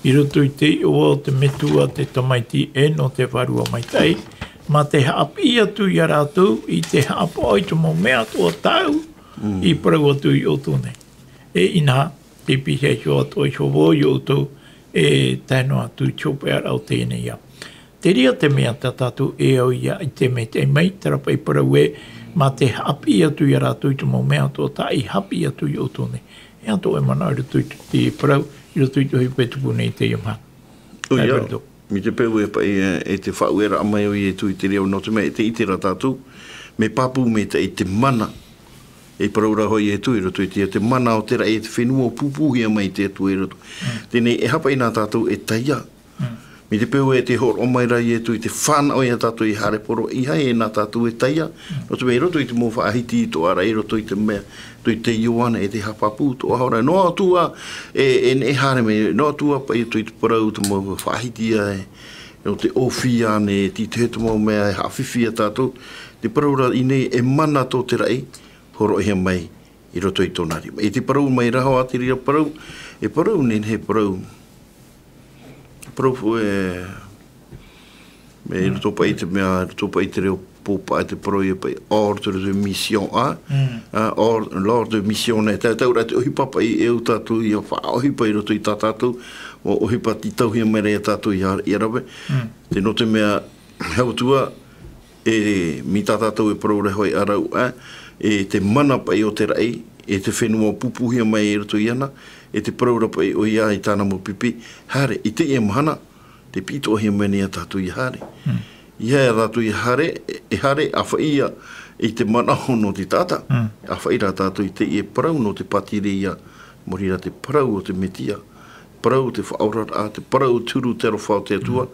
i roto i te iʻoa o te Metua, te Tamaiti, e nō te Vārua Maitaʻi, mā te haʻapiʻi atu ia rātou i te haʻapaʻo i te mau mea atoʻa tāʻu i parau atu ia ʻoutou nei. E inaha, tei pihaʻi iho atoʻa Iehova ia ʻoutou, e tae noa atu i te hopeʻaraʻa o teie nei ao. Te reira te mea tā tātou e au ʻia ʻite maitaʻi mai, terā paʻi parau ē, mā te haʻapiʻi atu ia rātou i te mau mea atoʻa tā i haʻapiʻi atu ia ʻoutou nei. E aha tō ʻoe manaʻo i roto i te parau, i roto i te ʻohipa e tupu nei i teie mahana? ʻOia, mai te peu ē paʻi, e, e te faʻaueraʻa mai ʻo Ietu i te reo, nō te mea e te ʻite ra tātou, mea pāpū maitaʻi te mana. E parau ra hoʻi Ietu i roto i te, te mana o te raʻi, e te fenua ʻua pūpūhia mai te Atua i roto. Teie nei, e aha paʻi nā tātou e taea. Mai te peu ē tē hōroʻa mai ra Ietu i te fānaʻo ia tātou i haere poro, ʻeiaha e nā tātou e taea. Nō te mea i roto i te mau faʻahiti atoʻa ra, i roto i te mea, i roto i te Ioane, e te haʻapāpū atoʻa ra. Noa atu ā, e, e neʻe haere mai, noa atu ā paʻi i roto i te parau, te mau faʻahiti ā, e, nō te ʻōfī ānei, e tītahi te mau mea e haʻafifi ia tātou. Te parau ra i ʻō nei, e mana tō te raʻi, hōroʻahia mai i roto i tōna rima. E te parau mai ra hoʻi te reira parau, e parau nehenehe parau. Parau fu-, e, e i roto paʻi i te mea, i roto paʻi i te reo pōpā, e te parau ia paʻi ordre de mission, ā? Ā, or-, l'ordre de mission, e tae, tae ra te ʻohipa paʻi e au tātou ʻia faʻaʻohipa i roto i tā tātou, mau ʻohipa tītauhia mai ra ia tātou ʻia, ʻia rave. Te nō te mea, hau atu ā, e, mai tā tātou e parau ra hoʻi ā rāua, ā, e te mana paʻi o te raʻi, e te fenua ʻua pūpūhia mai i roto iāna, e te parau ra paʻi ʻoia i tāna mau pipi, haere, i teie mahana, tē piʻi atoʻahia mai nei ia tātou ʻia haere. ʻEiaha ia tātou ʻia haere, e, e haere, ʻāfaʻi ïa i te manaʻo nō te taʻata, ʻāfaʻi rā tātou i teie parau nō te pātireia, mai reira te parau o te Mesia, parau o te faʻaoraraʻa, te parau o te huru, te aroha o te Atua,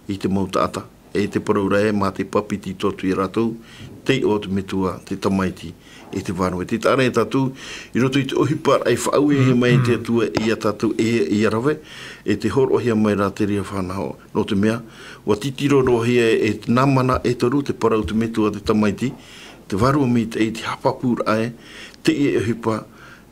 i te mau taʻata. E te parau ra ē, mā te papetito atu ia rātou, te iʻoa o te Metua, te Tamaiti, e te Vārua. Tē taʻa ra ia tātou, i roto i te ʻohipa e faʻauehia mai e te Atua ia tātou e, ʻia rave, e tē hōroʻahia mai ra te reira fānaʻo. Nō te mea, ʻua titiro roa hia e nā mana e toru, te parau o te Metua, te Tamaiti, te Vārua Maitaʻi, te haʻapāpūraʻa ē, teie ʻohipa,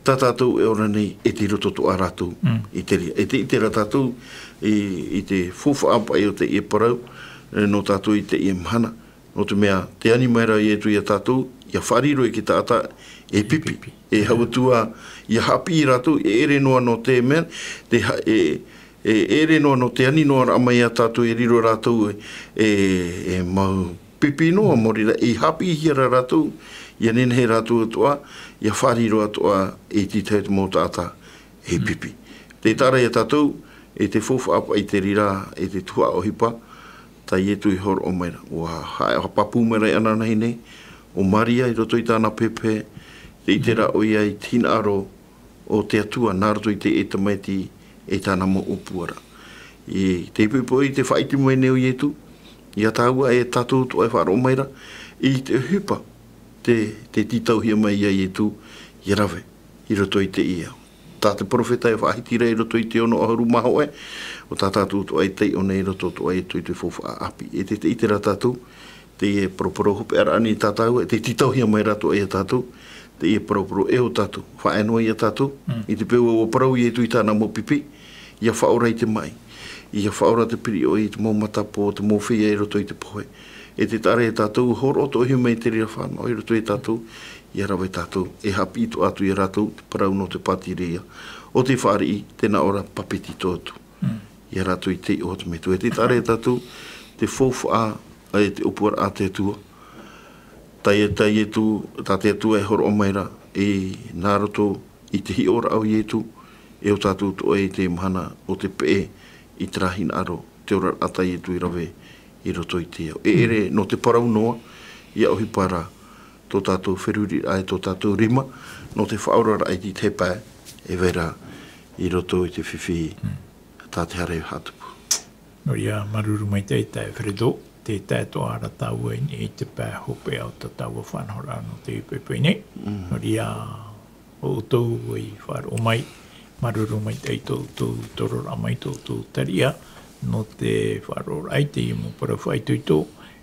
tā tātou e ora nei, e tei roto atoʻa rātou i te reira. E tē ʻite ra tātou i, i te faufaʻa paʻi o teie parau, e, nō tātou i teie mahana. Nō te mea, tē ani mai ra Ietu ia tātou, ʻia faʻariro i te taʻata e pipi. E hau atu ā, ʻia haʻapiʻi rātou, e ʻere noa nō te mea, te ha-, e, e ʻere noa nō te ani noa raʻa mai ia tātou e riro rātou e, e, e mau pipi noa, mai reira, e haʻapiʻihia ra rātou, ʻia nehenehe rātou atoʻa, ʻia faʻariro atoʻa, e tītahi te mau taʻata, e pipi. Tē taʻa ra ia tātou, e te faufaʻa paʻi te reira, e te tuhaʻa ʻohipa, tā Ietu i hōroʻa mai ra. ʻUa ha-, haʻapāpū mai ra ānānahi nei, ʻo Maria i roto i tāna pepe, tē ʻite ra ʻoia i te hinaʻaro, o te Atua nā roto i te, e Tamaiti, e tāna mau ʻōpuaraʻa. I te poʻipoʻi tē faʻaʻite mai nei ʻo Ietu, ia tāua e tātou atoʻa e faʻaroʻo mai ra, i te ʻohipa, tē, tē tītauhia mai ia Ietu, ʻia rave, i roto i teie ao. Tā te perofeta e faʻahiti ra i roto i te ono ʻahuru mā hōʻē, ʻo tā tātou atoʻa e taiʻo nei i roto atoʻa i te, i te faufaʻa ʻāpī. E tē, tē ʻite ra tātou, teie paraparau hopeʻaraʻa nei tā tāua, e tē tītauhia mai ra atoʻa ia tātou, teie paraparau e ʻo tātou, faʻaea noa ia tātou, i te peu ʻua parau Ietu i tāna mau pipi, ʻia faʻaora i te maʻi, ʻia faʻaora te piriʻoi, te mau matapō, te mau feiā i roto i te pohe. E tē taʻa ra ia tātou, hōroʻa atoʻahia mai te reira fānaʻo i roto ia tātou, ʻia rave tātou, e haʻapiʻi atoʻa atu ia rātou, te parau nō te pātireia, ʻo tē fāriʻi, tē nā ʻō ra papetito atu. Ia rātou i te iʻoa o te Metua. E tē taʻa ra ia tātou, te faufaʻa, e te ʻōpuaraʻa a te Atua. Tae, tae Ietu, tā te Atua e hōroʻa mai ra, e nā roto i te hiʻoraʻa o Ietu, e ʻo tātou atoʻa i te mahana o te peʻe i te rā hinaʻaro, te oraraʻa tā Ietu i rave i roto i te ao. E ʻere, nō te parau noa, ʻia ʻohipa ra tō tātou feruriraʻa e tō tātou rima, nō te faʻaoraraʻa i te pae, e vai ra i roto i te fifi, tā te hara e faʻatupu. Nō reira, māuruuru maitaʻi taeaʻe Fredo, tē tae atoʻa ra tāua i niʻa i te pae hopeʻa o tā tāua faʻanahoraʻa nō teie poʻipoʻi nei. Nō reira, ʻo ʻoutou i faʻaroʻo mai, māuruuru maitaʻi tō ʻoutou tororaʻa mai, tō ʻoutou tariʻa, nō te faʻaroʻoraʻa i teie mau parau faʻaitoito,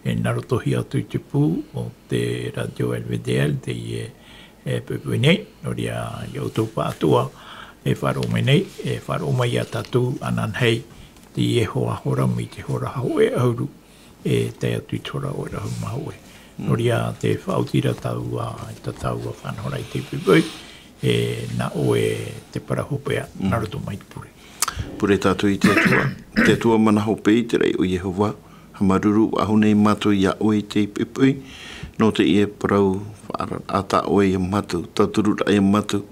e nā roto hia atu i te pū o te Radio L V D L, teie e poʻipoʻi nei, nō reira, ʻia ʻoutou pāʻatoʻa, e faʻaroʻo mai nei, e faʻaroʻo mai ia tātou ananahi, teie hora hora mai te hora hōʻē ʻahuru, e tae atu i te hora ʻoe ʻahuru mā hōʻē. Nō reira, tē faʻaoti ra tāua, i tā tāua faʻanahoraʻa i teie poʻipoʻi, e nā ʻoe te parau hopeʻa, nā roto mai te pure. Pure tātou i te Atua, te Atua mana hope i te raʻi o Iehova, haʻamāuruuru faʻahou nei mātou ia ʻoe i teie poʻipoʻi, nō teie parau faʻaararaʻa tā ʻoe ia mātou, tauturu ra ia mātou,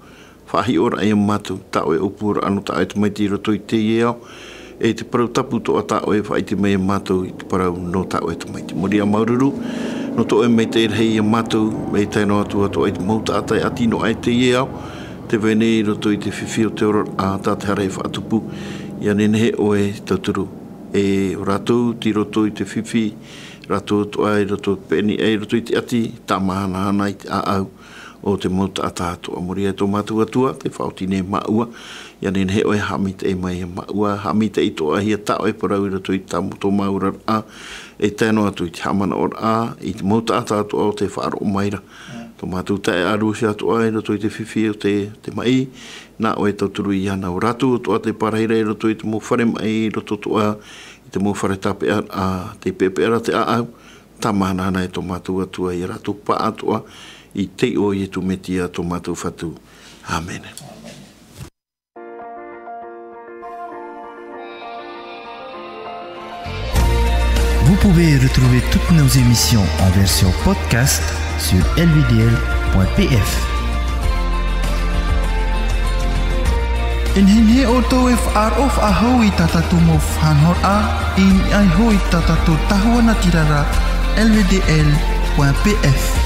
faʻahiʻo ra ia mātou, tā ʻoe ʻōpūraʻa nō tā ʻoe tamaiti i roto i teie ao, e te parau tapu atoʻa tā ʻoe faʻaʻite mai ia mātou i te parau nō tā ʻoe tamaiti. Nō reira māuruuru, nō tō ʻoe maitaʻi rahi ia mātou, e tae noa atu atoʻa i te mau taʻata e ʻati noa aʻe i teie ao, tē vai nei i roto i te fifi o te oraraʻa, tā te hara e faʻatupu, ʻia nehenehe ʻoe e tauturu, e ʻo rātou tei roto i te fifi, rātou atoʻa i roto i te peʻe, i roto i te ʻati, tāmahanahana i te ʻāʻau o te mau taʻata atoʻa. Nō reira e tō mātou Atua, tē faʻaoti nei māua, ʻia nehenehe ʻoe e haʻamaitaʻi mai ia māua, haʻamaitaʻi atoʻa hia tā ʻoe parau i roto i tā, tō māua oraraʻa, e tae noa atu i te haʻamanaʻoraʻa, i te mau taʻata atoʻa o tē faʻaroʻo mai ra. Tō mātou taeaʻe Lucia atoʻa i roto i te fifi o te, te maʻi, nā ʻoe e tauturu iāna, ʻo rātou atoʻa tē pārahi ra i roto i te mau fare maʻi, i roto atoʻa i te mau fare tāpeʻaraʻa, tē peʻapeʻa ra te ʻāʻau, tāmahanahana e tō mātou Atua ia rātou pāʻatoʻa, i te iʻoa o Ietu Metia tō mātou Fatu. ʻĀmene. Vous pouvez retrouver toutes nos émissions en version podcast sur L V D L point P F. E nehenehe ʻoutou e faʻaroʻo faʻahou i tā tātou mau faʻanahoraʻa, i niʻa iho i tā tātou tahua natirara, L V D L point P F.